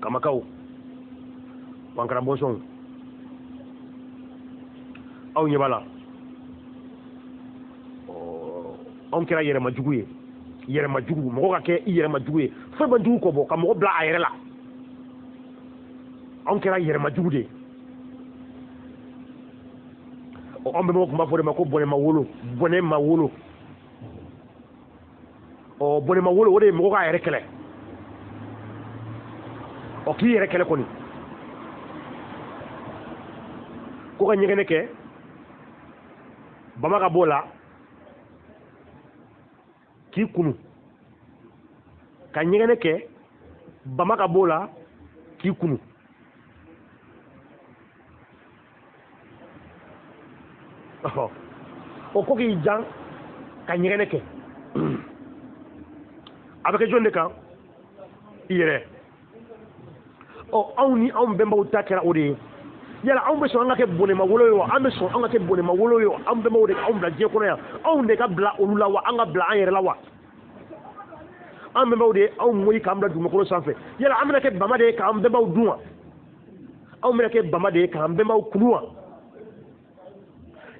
kamakaw, wankara bɔnsɔnw, aw ɲɛ b'a la, anw kɛra yɛrɛmajugu ye, yɛrɛmajugu, mɔgɔ ka kɛ i yɛrɛmajugu ye, foyi man jugu kɔ bɔ ka mɔgɔ bila a yɛrɛ la, anw kɛra yɛrɛmajugu de ye. Ɔ anw bɛnbaw tun b'a fɔ de ma ko bɔnɛ ma wolo, bɔnɛ ma wolo. Ɔ bɔnɛ ma wolo, o de ye mɔgɔ k'a yɛrɛ kɛlɛ. Ɔ k'i yɛrɛ kɛlɛ kɔni, ko ka ɲɛgɛnɛ kɛ bama ka b'o la k'i kunu, ka ɲɛgɛnɛ kɛ bama ka b'o la k'i kunu. O ko k'i jan ka ɲɛgɛnɛ kɛ, a bɛ kɛ jɔn de kan? I yɛrɛ. Ɔ anw ni anw bɛnbaw ta kɛra o de ye. Yala anw bɛ sɔn an ka kɛ bɔnɛmawolo ye wa? An bɛ sɔn an ka kɛ bɔnɛmawolo ye wa? An bɛnbaw de k'anw bila diɲɛ kɔnɔ yan, anw de ka bila olu la wa? An ka bila an yɛrɛ la wa? An bɛnbaw de ye anw moyi k'an bila dugumakolo sanfɛ. Yala an bɛna kɛ bama de ye k'an bɛnbaw dun wa? Anw bɛna kɛ bama de ye k'an bɛnbaw kunu wa?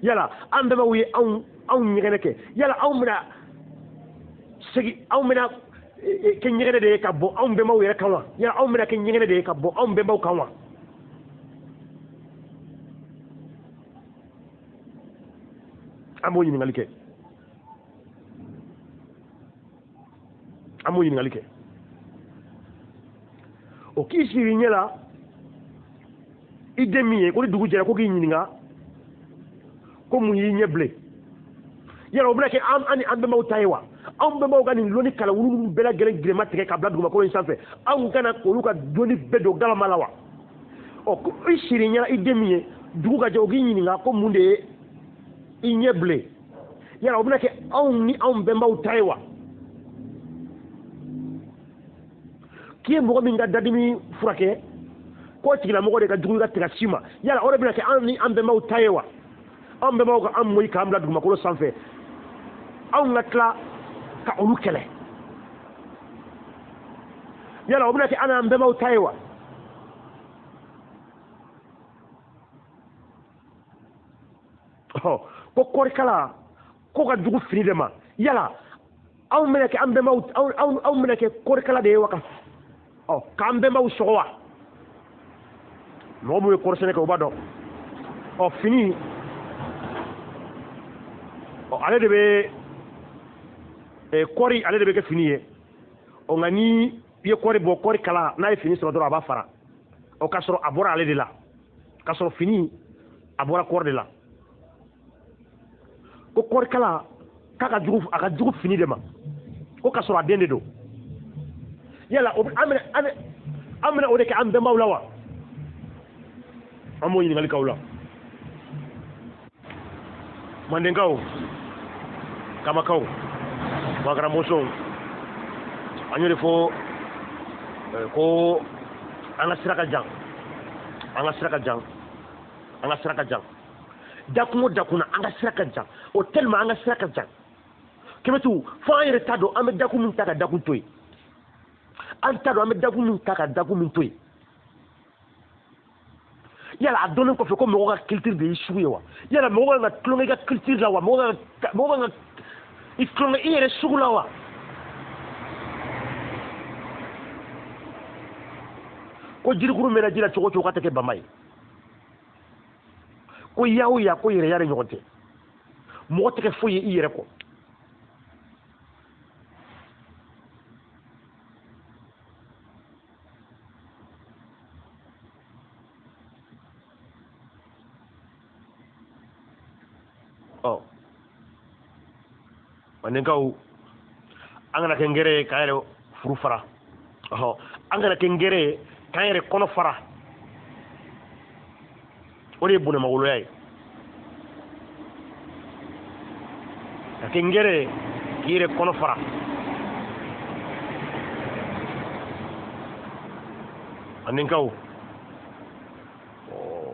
Yala an bɛnbaw ye anw ɲɛgɛnɛ kɛ, yala anw bɛna segin, anw bɛna kɛ ɲɛgɛnɛ de ye ka bɔ anw bɛnbaw yɛrɛ kan wa? Yala anw bɛna kɛ ɲɛgɛnɛ de ye ka bɔ anw bɛnbaw kan wa? An b'o ɲininkali kɛ, an b'o ɲininkali kɛ. O k'i sigi ɲɛ la i den min ye, ko ni dugu jɛra ko k'i ɲininka ko mun y'i ɲɛ bilen. Yala o bɛna kɛ an ni an bɛnbaw ta ye wa? Anw bɛnbaw ka nin lɔnni kalawulu ninnu bɛɛ lajɛlen girema tigɛ ka bila dugumakolo in sanfɛ, anw kana olu ka dɔnni bɛɛ don galama la wa? Ɔ ko i siri ɲɛna i den min ye, dugu ka jɛ o k'i ɲininka ko mun de ye i ɲɛ bilen. Yala o bɛna kɛ anw ni anw bɛnbaw ta ye wa? K'i ye mɔgɔ min ka dadimi furakɛ, k'o tigilamɔgɔ de ka jugu i ka tigasi ma, yala o de bɛna kɛ anw ni an bɛnbaw ta ye wa? Anw bɛnbaw ka an moyi k'an bila dugumakolo sanfɛ, anw ka tila ka olu kɛlɛ, yala o bɛna kɛ an n'an bɛnbaw ta ye wa? Ɔ ko kɔɔrikala ko ka jugu fini de ma, yala anw bɛna kɛ an bɛnbaw, anw bɛna kɛ kɔɔrikala de ye wa? Ka ɔ k'an bɛnbaw sɔgɔ wa? Mɔgɔ minnu ye kɔɔri sɛnɛ kɛ o b'a dɔn. Ɔ fini Ɔ, ale de bɛ kɔɔri, ale de bɛ kɛ fini ye. Ɔ, nka ni i ye kɔɔri bɔ, kɔɔri kala, n'a ye fini sɔrɔ dɔrɔn, a b'a fara. Ɔ, k'a sɔrɔ a bɔra ale de la, k'a sɔrɔ fini a bɔra kɔɔri de la. Ko kɔɔri kala k'a ka jugu, a ka jugu fini de ma, ko k'a sɔrɔ a den de don. Yala o an bɛna o de kɛ an bɛnbaw la wa? An b'o ɲininkali k'aw la. Mandenkaw, kamakaw, wagaramɔsɔnw, an y'o de fɔ ko an ka sira ka jan, an ka sira ka jan, an ka sira ka jan. Dakun o dakun na, an ka sira ka jan. O tellement an ka sira ka jan, kɛmɛtu, fo an yɛrɛ t'a dɔn an bɛ dakun min ta ka dakun to yen. An t'a dɔn an bɛ dakun min ta ka dakun min to yen. Yala a dɔnnen kɔfɛ ko mɔgɔ ka culture de y'i sugu ye wa? Yala mɔgɔ kan ka tulonkɛ i ka culture la wa? Mɔgɔ kan ka i tulonkɛ i yɛrɛ sugu la wa? Ko jirikuru mɛnna ji la cogo o cogo, k'a tɛ kɛ bama ye. Ko ya o ya, ko yɛrɛya de ɲɔgɔn tɛ. Mɔgɔ tɛ kɛ foyi ye i yɛrɛ kɔ. Ɔ, mandenkaw, an kana kɛ ngɛrɛ ye k'an yɛrɛ furu fara. Ɔhɔ, an kana kɛ ngɛrɛ ye k'an yɛrɛ kɔnɔ fara. O de ye bɔnɛmawoloya ye, ka kɛ ngɛrɛ ye k'i yɛrɛ kɔnɔ fara. Mandenkaw,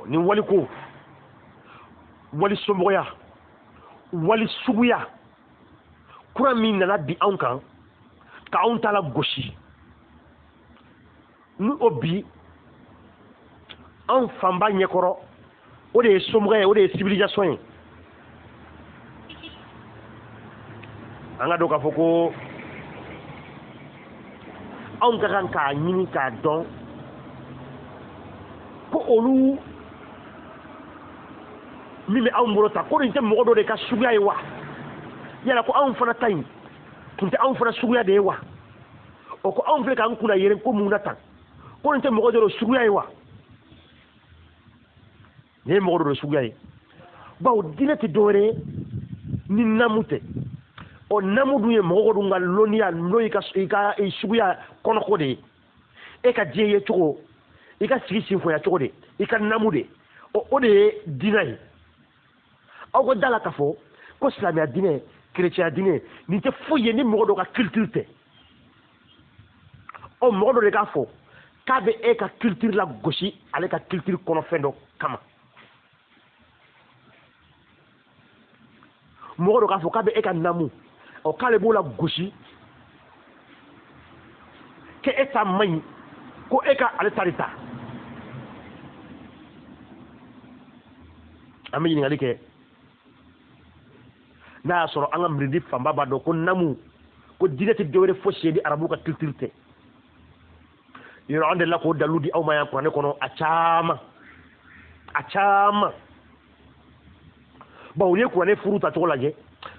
ni waliko, wali somɔgɔya, wali suguya kura min nana bi anw kan ka anw ta la gosi, ni o bi anw fanba ɲɛkɔrɔ, o de ye somɔgɔya ye, o de ye civilisation ye. An ka dɔn k'a fɔ ko anw ka kan k'a ɲini k'a dɔn ko olu min bɛ anw bolo ta, ko nin tɛ mɔgɔ dɔ de ka suguya ye wa? Yala ko anw fana ta in tun tɛ anw fana suguya de ye wa? O ko anw filɛ k'an kunna yɛrɛ ko mun na tan, ko nin tɛ mɔgɔ dɔ de suguya ye wa? Nin ye mɔgɔ dɔ de suguya ye, bawo diinɛ tɛ dɔwɛrɛ ye ni namu tɛ. Ɔ, namu dun ye mɔgɔ dun ka lɔnniya, n'o y'i ka i ka suguya kɔnɔko de ye, e ka diɲɛ ye cogo, i ka sigi sinfoya cogo de, i ka namu de, o de ye diinɛ ye. Aw ka da la k'a fɔ ko silamɛya diinɛ, kerecɛnya diinɛ, nin tɛ foyi ye ni mɔgɔ dɔ ka culture tɛ. Ɔ, mɔgɔ dɔ de k'a fɔ k'a bɛ e ka culture la gosi ale ka culture kɔnɔ fɛn dɔ kama. Mɔgɔ dɔ k'a fɔ k'a bɛ e ka namu, ɔ, k'ale b'o la gosi, k'e ta man ɲi, ko e ka ale ta de ta. An bɛ ɲininkali kɛ n'a y'a sɔrɔ an ka mirindi fanba b'a dɔn ko namu, ko diinɛ tɛ dɔwɛrɛ fosi ye ni arabu ka culture tɛ. Yɔrɔ an delila k'o dalu di aw ma yan kuranɛ kɔnɔ a caman, a caman. Bawo n'i ye kuranɛ furu tacogo lajɛ,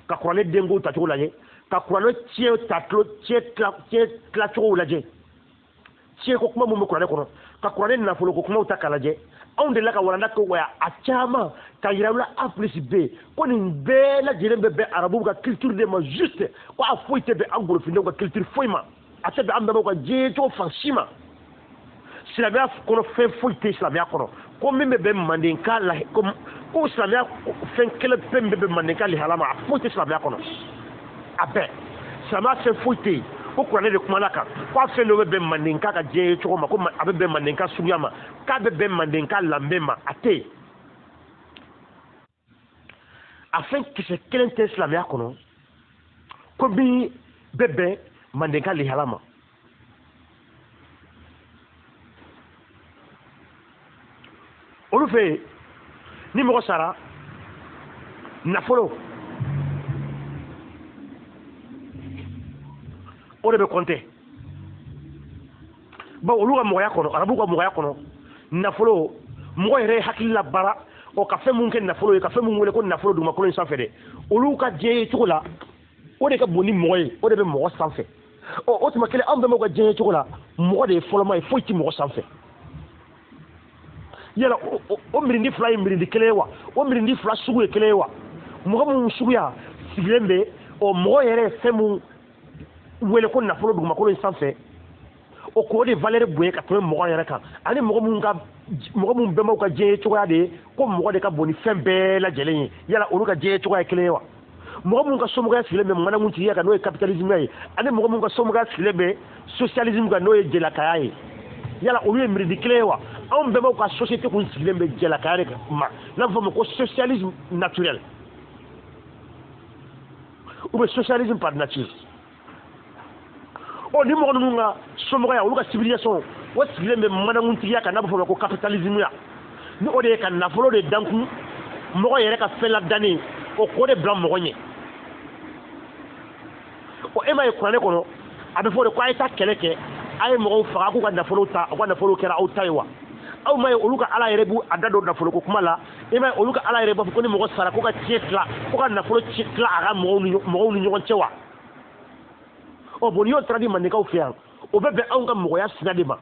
ka kuranɛ denko tacogo lajɛ, ka kuranɛ tiɲɛ ta tiɲɛ tiɲɛ tilacogo lajɛ, tiɲɛ ko kuma mun bɛ kuranɛ kɔnɔ, ka kuranɛ nafolo ko kumaw ta k'a lajɛ, anw delila ka walanda kɛ wa a caman ka yira u la A plus B, ko nin bɛɛ lajɛlen bɛ bɛn arabuw ka culture de ma juste, ko a foyi tɛ bɛn an golofindenw ka culture foyi ma, a tɛ bɛn an bɛnbaw ka diɲɛ cogo fan si ma. Silamɛya kɔnɔ, fɛn foyi tɛ silamɛya kɔnɔ ko min bɛ bɛn mandenka la, ko silamɛya fɛn kelen pe min bɛ bɛn mandenka lihala ma, a foyi tɛ silamɛya kɔnɔ. A bɛɛ silamɛya fɛn foyi tɛ yen ko kuranɛ de kumana kan ko a fɛn dɔ bɛ bɛn mandenka ka diɲɛ ye cogo ma, ko a bɛ bɛn mandenka suguya ma, k'a bɛ bɛn mandenka lanbe ma, a tɛ yen. A fɛn kisɛ kelen tɛ silamɛya kɔnɔ ko min bɛ bɛn mandenka lihala ma. Olu fɛ yen, ni mɔgɔ sara, nafolo o de bɛ kɔnte. Bawo olu ka mɔgɔya kɔnɔ, arabuw ka mɔgɔya kɔnɔ, nafolo, mɔgɔ yɛrɛ ye hakili la baara, Ɔ ka fɛn mun kɛ nafolo ye, ka fɛn mun wele ko nafolo dugumakolo in sanfɛ dɛ, olu ka diɲɛ ye cogo la, o de ka bon ni mɔgɔ ye, o de bɛ mɔgɔ sanfɛ. Ɔ o tuma kelen, anw bɛnbaw ka diɲɛ ye cogo la, mɔgɔ de ye fɔlɔma ye, foyi tɛ mɔgɔ sanfɛ. Yala o mirindi fila ye mirindi kelen ye wa? O mirindi fila sugu ye kelen ye wa? Mɔgɔ minnu suguya sigilen bɛ, ɔ mɔgɔ yɛrɛ ye fɛn mun wele ko nafolo dugumakolo in sanfɛ, o k'o de valeur bonya ka tɛmɛ mɔgɔ yɛrɛ kan, ani mɔgɔ minnu bɛnbaw ka diɲɛ ye cogoya de ye ko mɔgɔ de ka bon ni fɛn bɛɛ lajɛlen ye, yala olu ka diɲɛ ye cogoya ye kelen ye wa? Mɔgɔ minnu ka somɔgɔya sigilen bɛ manankuntigiya kan, n'o ye capitalisme ye, ani mɔgɔ minnu ka somɔgɔya sigilen bɛ socialisme kan, n'o ye jɛlakaya ye, yala olu ye mirindi kelen ye wa? Anw bɛnbaw ka société kun sigilen bɛ jɛlakaya de ma, n'a bɛ fɔ o ma ko socialisme naturel ou bien socialisme par nature. Ɔ ni mɔgɔ ninnu ka somɔgɔya, olu ka civilisation, o sigilen bɛ manankuntigiya kan, n'a bɛ fɔ o ma ko capitalisme ya, ni o de ye ka nafolo de dankun mɔgɔ yɛrɛ ka fɛn ladannen, o k'o de bila mɔgɔ ɲɛ. Ɔ e m'a ye kuranɛ kɔnɔ a bɛ fɔ de ko a ye taa kɛlɛ kɛ, a ye mɔgɔw faga, k'u ka nafolo ta, u ka nafolo kɛra aw ta ye wa? Aw m'a ye olu ka ala yɛrɛ b'u a da don nafoloko kuma la? E m'a ye olu ka ala yɛrɛ b'a fɔ ko ni mɔgɔ sara ko ka tiɲɛ tila, ko ka nafolo tila a ka mɔgɔw ni ɲɔgɔn cɛ wa? Ɔ bon n'i y'o taara di mandenkaw fɛ yan, o bɛ bɛn anw ka mɔgɔya sira de ma,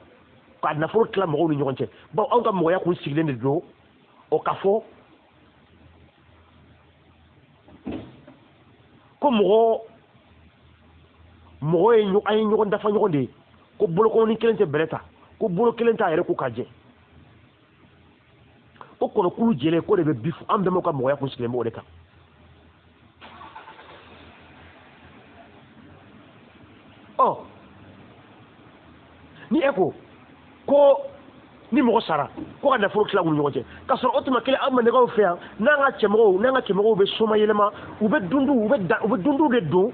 ka nafolo tila mɔgɔw ni ɲɔgɔn cɛ, bawo anw ka mɔgɔya kun sigilen de don o ka fɔ ko mɔgɔ ye an ye ɲɔgɔn dafa ɲɔgɔn de ye, ko bolokɔrɔnin kelen tɛ bɛlɛ ta, ko bolo kelen t'a yɛrɛ ko ka jɛ, ko kɔnɔkulu jɛlen ko de bɛ bi fo. An bɛnbaw ka mɔgɔya kun sigilen b'o de kan. Ɔ ni e ko ko ni mɔgɔ sara ko ka nafolo tila u ni ɲɔgɔn cɛ, k'a sɔrɔ o tuma kelen an mandenkaw fɛ yan, n'an ka cɛmɔgɔw bɛ soma yɛlɛma, u bɛ dundu, u bɛ dundu de don,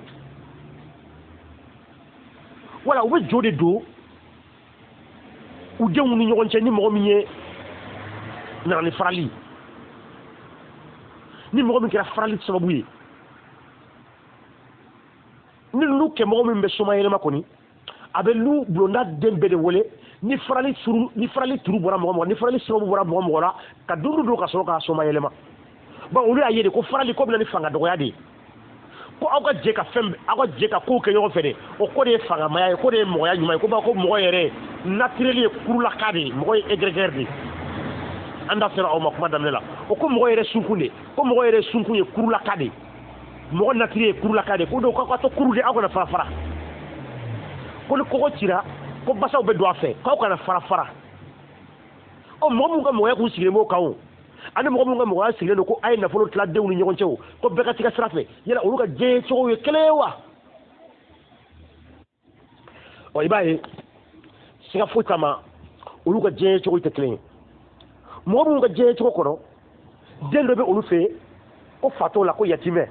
wala u bɛ jo de don u denw ni ɲɔgɔn cɛ. Ni mɔgɔ min ye nana ni farali, ni mɔgɔ min kɛra farali sababu ye, ni lu kɛmɔgɔ min bɛ soma yɛlɛma kɔni, a bɛ lu bulonda den bɛɛ de wele, ni farali turu bɔra mɔgɔ mɔgɔ, ni farali sababu bɔra mɔgɔ mɔgɔ la, ka dundu don ka sɔrɔ k'a soma yɛlɛma. Bon olu y'a ye de ko farali ko bɛ na ni fanga dɔgɔya de ye, ko aw ka jɛ ka fɛn, aw ka jɛ ka kow kɛ ɲɔgɔn fɛ de, o ko de ye fangamaya ye, ko de ye mɔgɔya ɲuman ye, ko ba ko mɔgɔ yɛrɛ naturel ye kurulaka de ye, mɔgɔ ye égrégore de ye. An da sera aw ma kuma daminɛ la, o ko mɔgɔ yɛrɛ sunkun de, ko mɔgɔ yɛrɛ sunkun ye kurulaka de ye, mɔgɔ naturel ye kurulaka de ye, ko donc k'aw ka to kuru de, aw kana fara fara, ko ni kɔgɔ cira ko basaw bɛ don a fɛ, k'aw kana fara fara. Ɔ mɔgɔ minnu ka mɔgɔya kun sigilen b'o kan o, ani mɔgɔ minnu ka mɔgɔya sigilen don ko a ye nafolo tila denw ni ɲɔgɔn cɛ o, ko bɛɛ ka t'i ka sira fɛ, yala olu ka diɲɛ cogo ye kelen ye wa? Ɔ i b'a ye siga foyi t'a ma, olu ka diɲɛ cogo tɛ kelen ye. Mɔgɔ minnu ka diɲɛ cogo kɔnɔ, den dɔ bɛ olu fɛ yen ko fa t'o la, ko yatimɛ.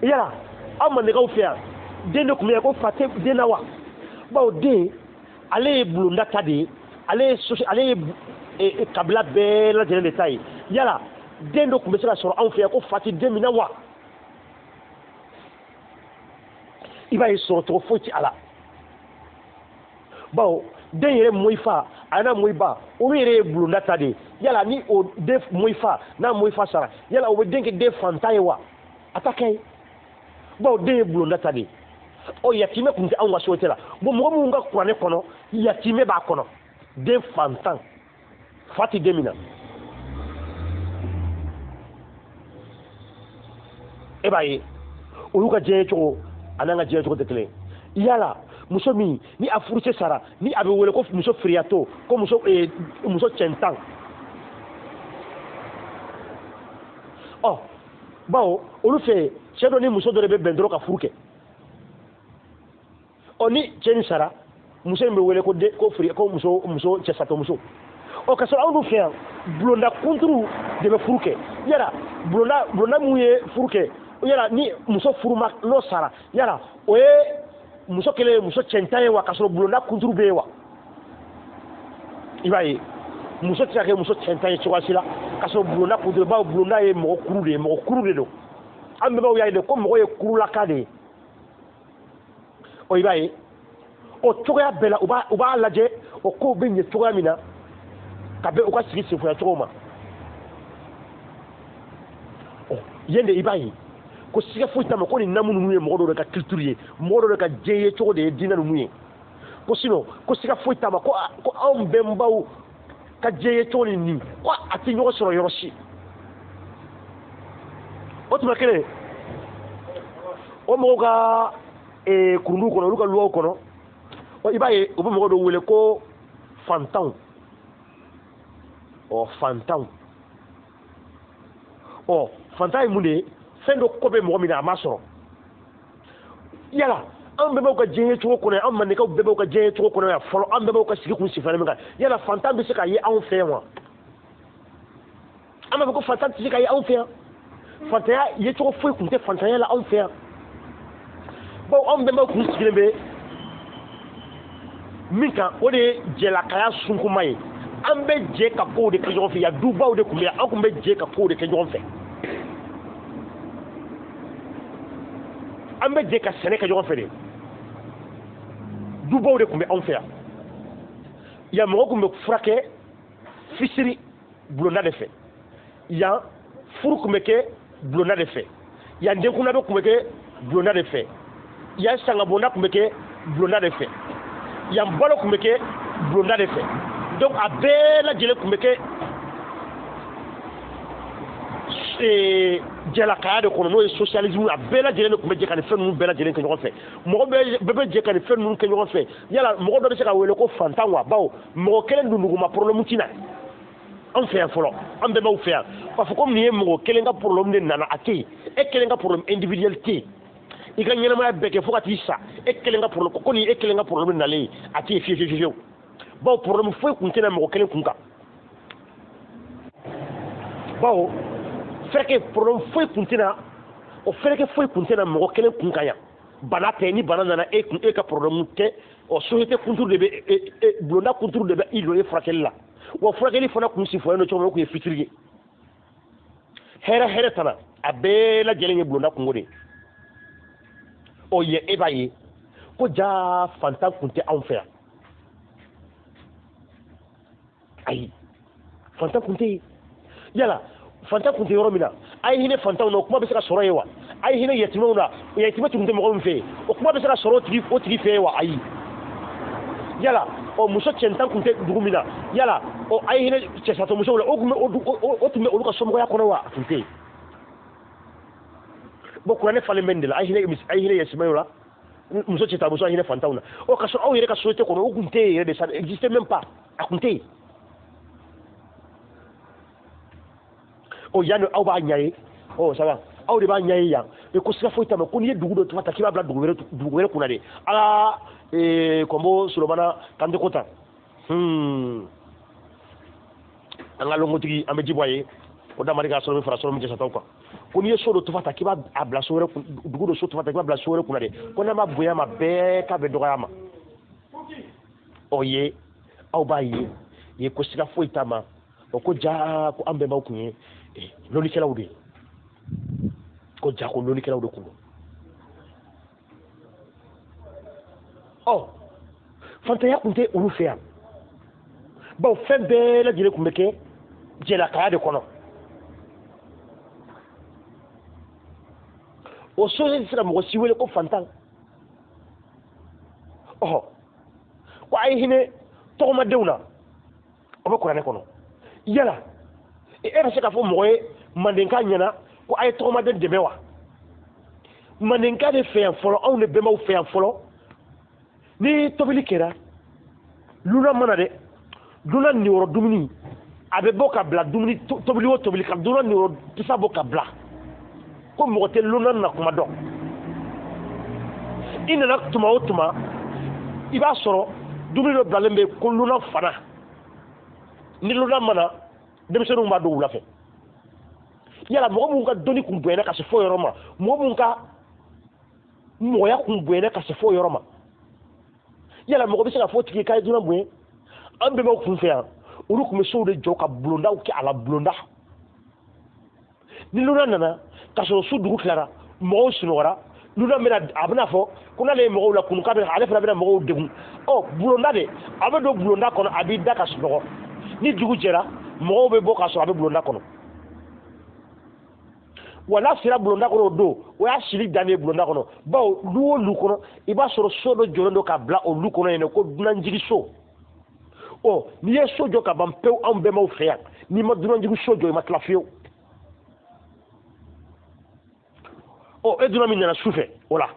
Yala aw mandenkaw fɛ yan, den dɔ tun bɛ yan ko fa tɛ den na wa? Bawo den ale ye bulonda ta de ye, ale ye kabila bɛɛ lajɛlen de ta ye. Yala den dɔ tun bɛ se ka sɔrɔ anw fɛ yan ko fa tɛ den min na wa? I b'a ye sɔrɔ cogo foyi tɛ a la, bawo den yɛrɛ moyi fa a n'a moyi ba, olu yɛrɛ ye bulonda ta de ye. Yala ni o den moyi fa n'a moyi fa sara, yala o bɛ den kɛ den fantan ye wa? A ta kɛ ye, bawo den ye bulonda ta de ye. Ɔ yatimɛ tun tɛ anw ka société la. Bon mɔgɔ minnu ka kuranɛ kɔnɔ, yatimɛ b'a kɔnɔ, den fantan, fa tɛ den min na. E b'a ye olu ka diɲɛ cogo a n'an ka diɲɛ cogo tɛ kelen ye. Yala muso min ni a furucɛ sara, ni a bɛ wele ko muso firiyatɔ, ko muso cɛntan. Ɔ bawo olu fɛ cɛ dɔ ni muso dɔ de bɛ bɛn dɔrɔn ka furu kɛ. Ɔ ni cɛ nin sara, muso in bɛ wele ko ko firi, ko muso cɛsatɔ muso. Ɔ ka sɔrɔ anw dun fɛ yan, bulonda kunturu de bɛ furu kɛ. Yala bulonda mun ye furu kɛ, yala ni muso furuma n'o sara, yala o ye muso kelen ye muso cɛntan ye wa, k'a sɔrɔ bulonda kunturu bɛ yen wa? I b'a ye muso tɛ se ka kɛ muso cɛntan ye cogoya si la k'a sɔrɔ bulonda kunturu, bawo bulonda ye mɔgɔ kuru de ye, mɔgɔ kuru de don. An bɛnbaw y'a ye de ko mɔgɔ ye kurulaka de ye. Ɔ i b'a ye o cogoya bɛɛ la, u b'a lajɛ o kow bɛ ɲɛ cogoya min na ka bɛn u ka sigi senfoya cogo ma. Yen de i b'a ye ko siga foyi t'a ma ko nin namu ninnu ye mɔgɔ dɔw de ka culture ye, mɔgɔ dɔw de ka diɲɛ ye cogo de ye diinɛ ninnu ye. Ko sinon ko siga foyi t'a ma ko anw bɛnbaw ka diɲɛ ye cogo ni nin ko a tɛ ɲɔgɔn sɔrɔ yɔrɔ si. O tuma kelen o mɔgɔw ka kurunduw kɔnɔ, olu ka luwaw kɔnɔ, i b'a ye u bɛ mɔgɔ dɔw wele ko fantanw. Ɔ fantanw, ɔ fantan ye mun de ye? Fɛn dɔ ko bɛ mɔgɔ min na a ma sɔrɔ. Yala an bɛɛ b'aw ka diɲɛ cogo kɔnɔ yan, an mandenkaw bɛɛ b'aw ka diɲɛ cogo kɔnɔ yan fɔlɔ, an bɛɛ b'aw ka sigi kun sifana min kan, yala fantan bɛ se ka ye anw fɛ yan wa? An b'a fɔ ko fantan tɛ se ka ye anw fɛ yan. Fantanya yecogo foyi tun tɛ fantanya la anw fɛ yan. Bawo anw bɛnbaw tun sigilen bɛ min kan, o de ye jɛlakaya sunkuma ye. An bɛ jɛ ka kow de kɛ ɲɔgɔn fɛ yan, dubaw de tun bɛ yan, an tun bɛ jɛ ka kow de kɛ ɲɔgɔn fɛ. An bɛ jɛ ka sɛnɛ kɛ ɲɔgɔn fɛ de. Dubaw de tun bɛ anw fɛ yan. Yan mɔgɔ tun bɛ furakɛ fisiri bulonda de fɛ. Yan furu tun bɛ kɛ bulonda de fɛ. Yan denkunnabɛ tun bɛ kɛ bulonda de fɛ. Yan sangabonda tun bɛ kɛ bulonda de fɛ. Yan balo tun bɛ kɛ bulonda de fɛ. Donc a bɛɛ lajɛlen tun bɛ kɛ jɛlakaya de kɔnɔ, n'o ye socialisme. A bɛɛ lajɛlen de tun bɛ jɛ ka nin fɛn ninnu bɛɛ lajɛlen kɛ ɲɔgɔn fɛ. Mɔgɔ bɛɛ bɛ jɛ ka nin fɛn ninnu kɛ ɲɔgɔn fɛ. Yala mɔgɔ dɔ bɛ se ka wele ko fantan wa? Bawo mɔgɔ kelen dun duguma problème ti na anw fɛ yan fɔlɔ, an bɛnbaw fɛ yan. K'a fɔ ko nin ye mɔgɔ kelen ka problème de nana, a tɛ yen. E kelen ka problème individuel tɛ yen. I ka ɲɛnamaya bɛɛ kɛ fo ka t'i sa, e kelen ka problème ko nin e kelen ka problème nalen ye, a tɛ yen fiyewu fiyewu fiyewu. Bawo problème foyi tun tɛ na mɔgɔ kelen kun kan. Bawo fɛrɛkɛ problème foyi tun tɛ na, o fɛrɛkɛ foyi tun tɛ na mɔgɔ kelen kun kan yan. Bana tɛ, ni bana nana e kun, e ka problème tɛ. Ɔ société kunturu de bɛ e bulonda kunturu de bɛ i don e furakɛli la. Wa furakɛli fana kun si fɔlen don cogo min, o kun ye fitiri ye. Hɛrɛ hɛrɛ tana, a bɛɛ lajɛlen ye bulonda kungo de ye. Ɔ yen e b'a ye ko jaa fantan kun tɛ anw fɛ yan. Ayi, fantan kun tɛ yen. Yala fantan kun tɛ yɔrɔ min na, a ye hinɛ fantanw na, o kuma bɛ se ka sɔrɔ yen wa? A ye hinɛ yatimɛw na, yatimɛ tun tɛ mɔgɔ min fɛ yen, o kuma bɛ se ka sɔrɔ o tigi fɛ yen wa? Ayi. Yala ɔ muso cɛntan kun tɛ dugu min na, yala ɔ a ye hinɛ cɛsatɔ musow la, o tun bɛ olu ka somɔgɔya kɔnɔ wa? A tun tɛ yen. Bon kuranɛ falen bɛ nin de la, a ye hinɛ yatimɛw la, muso cɛta muso, a ye hinɛ fantanw na. Ɔ ka sɔrɔ aw yɛrɛ ka société kɔnɔ, o kun tɛ yen yɛrɛ de, ça n'existait même pas, a kun tɛ yen. Ɔ yan aw b'a ɲɛ ye, ɔ ça va, aw de b'a ɲɛ ye yan. E ko siga foyi t'a ma ko n'i ye dugu dɔ tuma ta k'i b'a bila dugu wɛrɛ kunna de. Ala kɔnbo Solomana Kante ko tan. An ka lɔnkotigi an bɛ ji bɔ a ye o damari ka sɔrɔ min fara sɔrɔ min cɛsataw kan. Ko n'i ye so dɔ tufa ta k'i b'a bila so wɛrɛ kun, dugu dɔ so tufa ta k'i b'a bila so wɛrɛ kunna de, ko n'a ma bonya ma bɛɛ k'a bɛ dɔgɔya ma. Ɔ ye aw b'a ye ko siga foyi t'a ma. O ko jaa ko an bɛnbaw kun ye lɔnnikɛlaw de ye. Ko jaa ko lɔnnikɛlaw de kun don. Ɔ fantanya kun tɛ olu fɛ yan, bawo fɛn bɛɛ lajɛlen kun bɛ kɛ jɛlakaya de kɔnɔ. O société tɛ se ka mɔgɔ si wele ko fantan. Ɔhɔ ko a ye hinɛ tɔgɔmadenw na, o bɛ kuranɛ kɔnɔ. Yala e bɛ se k'a fɔ mɔgɔ ye mandenka ɲɛna ko a ye tɔgɔmaden dɛmɛ wa? Mandenka de fɛ yan fɔlɔ, anw de bɛnbaw fɛ yan fɔlɔ. Ni tobili kɛra luna mana dɛ, dunan niyɔrɔ dumuni a bɛ bɔ ka bila, dumuni tobili o tobili ka dunan niyɔrɔ tisa bɔ ka bila, ko mɔgɔ tɛ luna na kuma dɔn. I nana tuma o tuma, i b'a sɔrɔ dumuni dɔ bilalen bɛ ko luna fana. Ni luna mana, denmisɛnninw b'a dɔn wula fɛ. Yala mɔgɔ minnu ka dɔnni kun bonyana ka se fo yɔrɔ ma, mɔgɔ minnu ka mɔgɔya kun bonyana ka se fo yɔrɔ ma, yala mɔgɔ bɛ se ka fɔ o tigi k'a ye dunan bonya? An bɛnbaw kun fɛ yan, olu tun bɛ sow de jɔ ka bulondaw kɛ a la, bulonda. Ni luna nana k'a sɔrɔ su dugu tilara, mɔgɔw sunɔgɔra, luna bɛna a bɛna fɔ ko n'ale ye mɔgɔw lakunu k'a bɛ ale fana bɛna mɔgɔw degun. Ɔ bulonda de, a bɛ don bulonda kɔnɔ, a b'i da ka sunɔgɔ. Ni dugu jɛra, mɔgɔw bɛ bɔ k'a sɔrɔ a bɛ bulonda kɔnɔ. Wa n'a sera bulonda kɔnɔ o don, o y'a sili dannen ye bulonda kɔnɔ, bawo lu o lu kɔnɔ i b'a sɔrɔ so dɔ jɔlen don ka bila o lu kɔnɔ yen ko dunanjigiso. Ɔ n'i ye so jɔ ka ban pewu anw bɛnbaw fɛ yan, n'i ma dunanjigiso jɔ i ma tila fiyewu. Ɔ e dunan min nana su fɛ o la,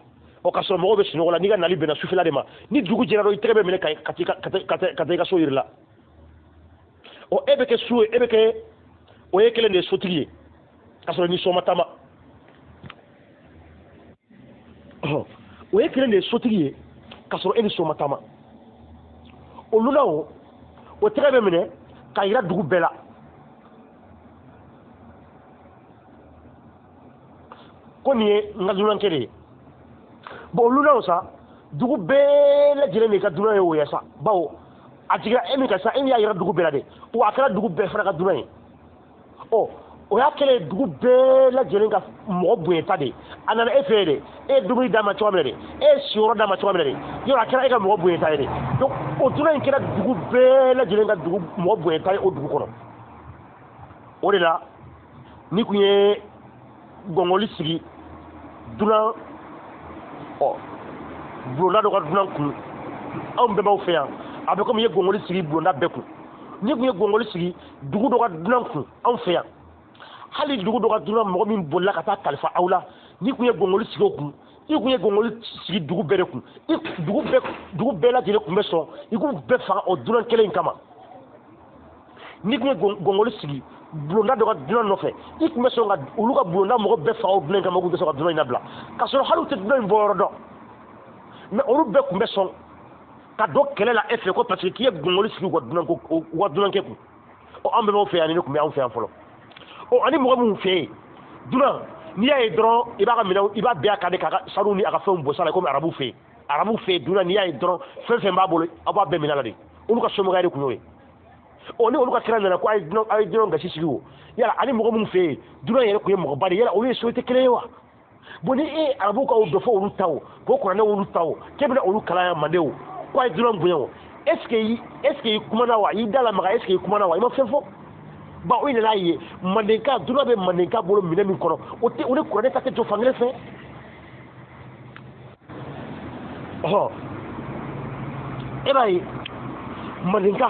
ɔ k'a sɔrɔ mɔgɔw bɛ sunɔgɔ la, n'i ka nali bɛnna sufɛla de ma, ni dugu jɛra dɔrɔn i tɛgɛ bɛ minɛ ka taa i ka so yiri la. Ɔ e bɛ kɛ su ye, e bɛ kɛ o ye kelen de ye sotigi ye, k'a sɔrɔ ni so ma taama. Ɔ o ye kelen de ye sotigi ye, k'a sɔrɔ e ni so ma taama. O luna o tɛgɛ bɛ minɛ k'a yira dugu bɛɛ la ko nin ye n ka dunankɛ de ye. Bon o luna o sa, dugu bɛɛ lajɛlen de ka dunan ye o ye sa, bawo a jiginna e min kan sa, e min y'a yira dugu bɛɛ la de, wa a kɛra dugu bɛɛ fana ka dunan ye. Ɔ o y'a kɛlen ye dugu bɛɛ lajɛlen ka mɔgɔ bonyata de ye. A nana e fɛ yen de, e ye dumuni d'a ma cogoya min na de, e ye siyɔrɔ d'a ma cogoya min na de, yɔrɔ a kɛra e ka mɔgɔ bonyata ye de. Donc o dunan in kɛra dugu bɛɛ lajɛlen ka dugu mɔgɔ bonyata ye o dugu kɔnɔ. O de la ni kun ye gɔngɔli sigi dunan, ɔ bulonda dɔ ka dunan kun, anw bɛnbaw fɛ yan a bɛ komi i ye gɔngɔli sigi bulonda bɛɛ kun. Ni kun ye gɔngɔli sigi dugu dɔ ka dunan kun anw fɛ yan, hali dugu dɔ ka dunan mɔgɔ min bolila ka taa kalifa aw la, n'i kun ye gɔngɔli sigi o kun, i kun ye gɔngɔli sigi dugu bɛɛ de kun, dugu bɛɛ lajɛlen kun bɛ sɔn i k'u bɛɛ faga o dunan kelen in kama. N'i kun ye gɔngɔli sigi bulonda dɔ ka dunan nɔfɛ, i kun bɛ sɔn ka olu ka bulonda mɔgɔ bɛɛ faga o dunan in kama, u kun tɛ sɔn ka dunan in labila, k'a sɔrɔ hali u tɛ dunan in bɔ yɔrɔ dɔn, mɛ olu bɛɛ kun bɛ sɔn ka don kɛlɛ la e fɛ ko parce que k'i ye gɔngɔli sigi u ka dunan ko u ka dunankɛ kun. Ɔ an bɛɛ b'aw fɛ yan, ni ne kun bɛ anw fɛ yan fɔlɔ. Ɔ ani mɔgɔ minnu fɛ yen dunan, n'i y'a ye dɔrɔn i b'a ka minɛnw, i b'a bɛɛ a kan de k'a ka sanu ni a ka fɛnw bɔsi a la komi arabu fɛ yen. Arabu fɛ yen dunan n'i y'a ye dɔrɔn fɛn fɛn b'a bolo aw b'a bɛɛ minɛ a la de, olu ka somɔgɔya de kun y'o ye. Ɔ ni olu ka kira nana ko a ye dunan gasi sigi o, yala ani mɔgɔ minnu fɛ yen dunan yɛrɛ kun ye mɔgɔba de ye, yala olu ye société kelen ye wa? Bon ni e arabu ka o dɔ fɔ olu ta o, k'o kuranɛ olu ta o, k'e bɛna olu kalan yan manden o, ko a ye dunan bonya o, est ce que i kumana wa? I da lamaga, est ce que i kumana wa? I ma fɛn fɔ. Ba o nana ye mandenka dunan bɛ mandenka bolo minɛ min kɔnɔ, o tɛ o ni kuranɛ ta tɛ jɔ fankelen fɛ. Ɔhɔn e b'a ye mandenka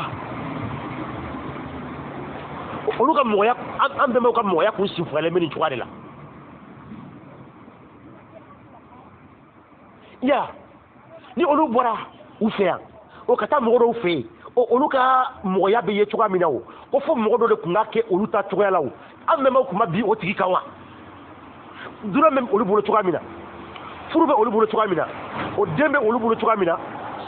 olu ka mɔgɔya, an bɛnbaw ka mɔgɔya kun sinfɔyalen bɛ nin cogoya de la. Ya ni olu bɔra u fɛ yan o ka taa mɔgɔ dɔw fɛ yen, o olu ka mɔgɔya bɛ ye cogoya min na o, ko fo mɔgɔ dɔ de kun ka kɛ olu ta cogoya la o, an bɛnbaw kun ma bin o tigi kan wa? Dunan bɛ olu bolo cogoya min na, furu bɛ olu bolo cogoya min na, o den bɛ olu bolo cogoya min na,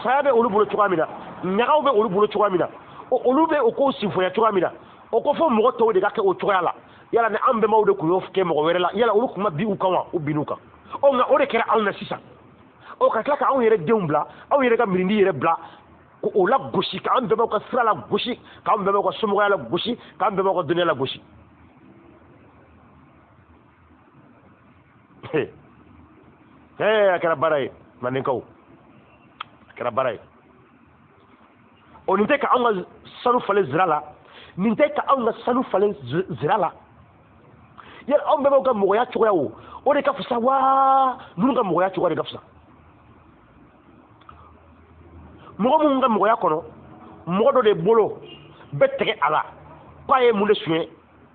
saya bɛ olu bolo cogoya min na, ɲagaw bɛ olu bolo cogoya min na, o olu bɛ o kow sinfoya cogoya min na, o ko fo mɔgɔ tɔw de ka kɛ o cogoya la. Yala ni an bɛnbaw de kun y'o kɛ mɔgɔ wɛrɛ la, yala olu kun ma bin u kan wa? U binn'u kan. Ɔ nka o de kɛra anw na sisan. Ɔ ka tila ka anw yɛrɛ denw bila, anw yɛrɛ ka mirindi yɛrɛ bila, k'o lagosi, k'an bɛnbaw ka sira lagosi, k'an bɛnbaw ka somɔgɔya lagosi, k'an bɛnbaw ka dɔnniya lagosi. A kɛra baara ye mandenkaw, a kɛra baara ye. O nin tɛ ka anw ka sanu falen zira la, nin tɛ ka anw ka sanu falen zira la. Yala anw bɛnbaw ka mɔgɔya cogoya o, o de ka fisa wa ninnu ka mɔgɔya cogoya de ka fisa? Mɔgɔ minnu ka mɔgɔya kɔnɔ, mɔgɔ dɔ de bolo bɛ tigɛ a la k'a ye mun de suɲɛ,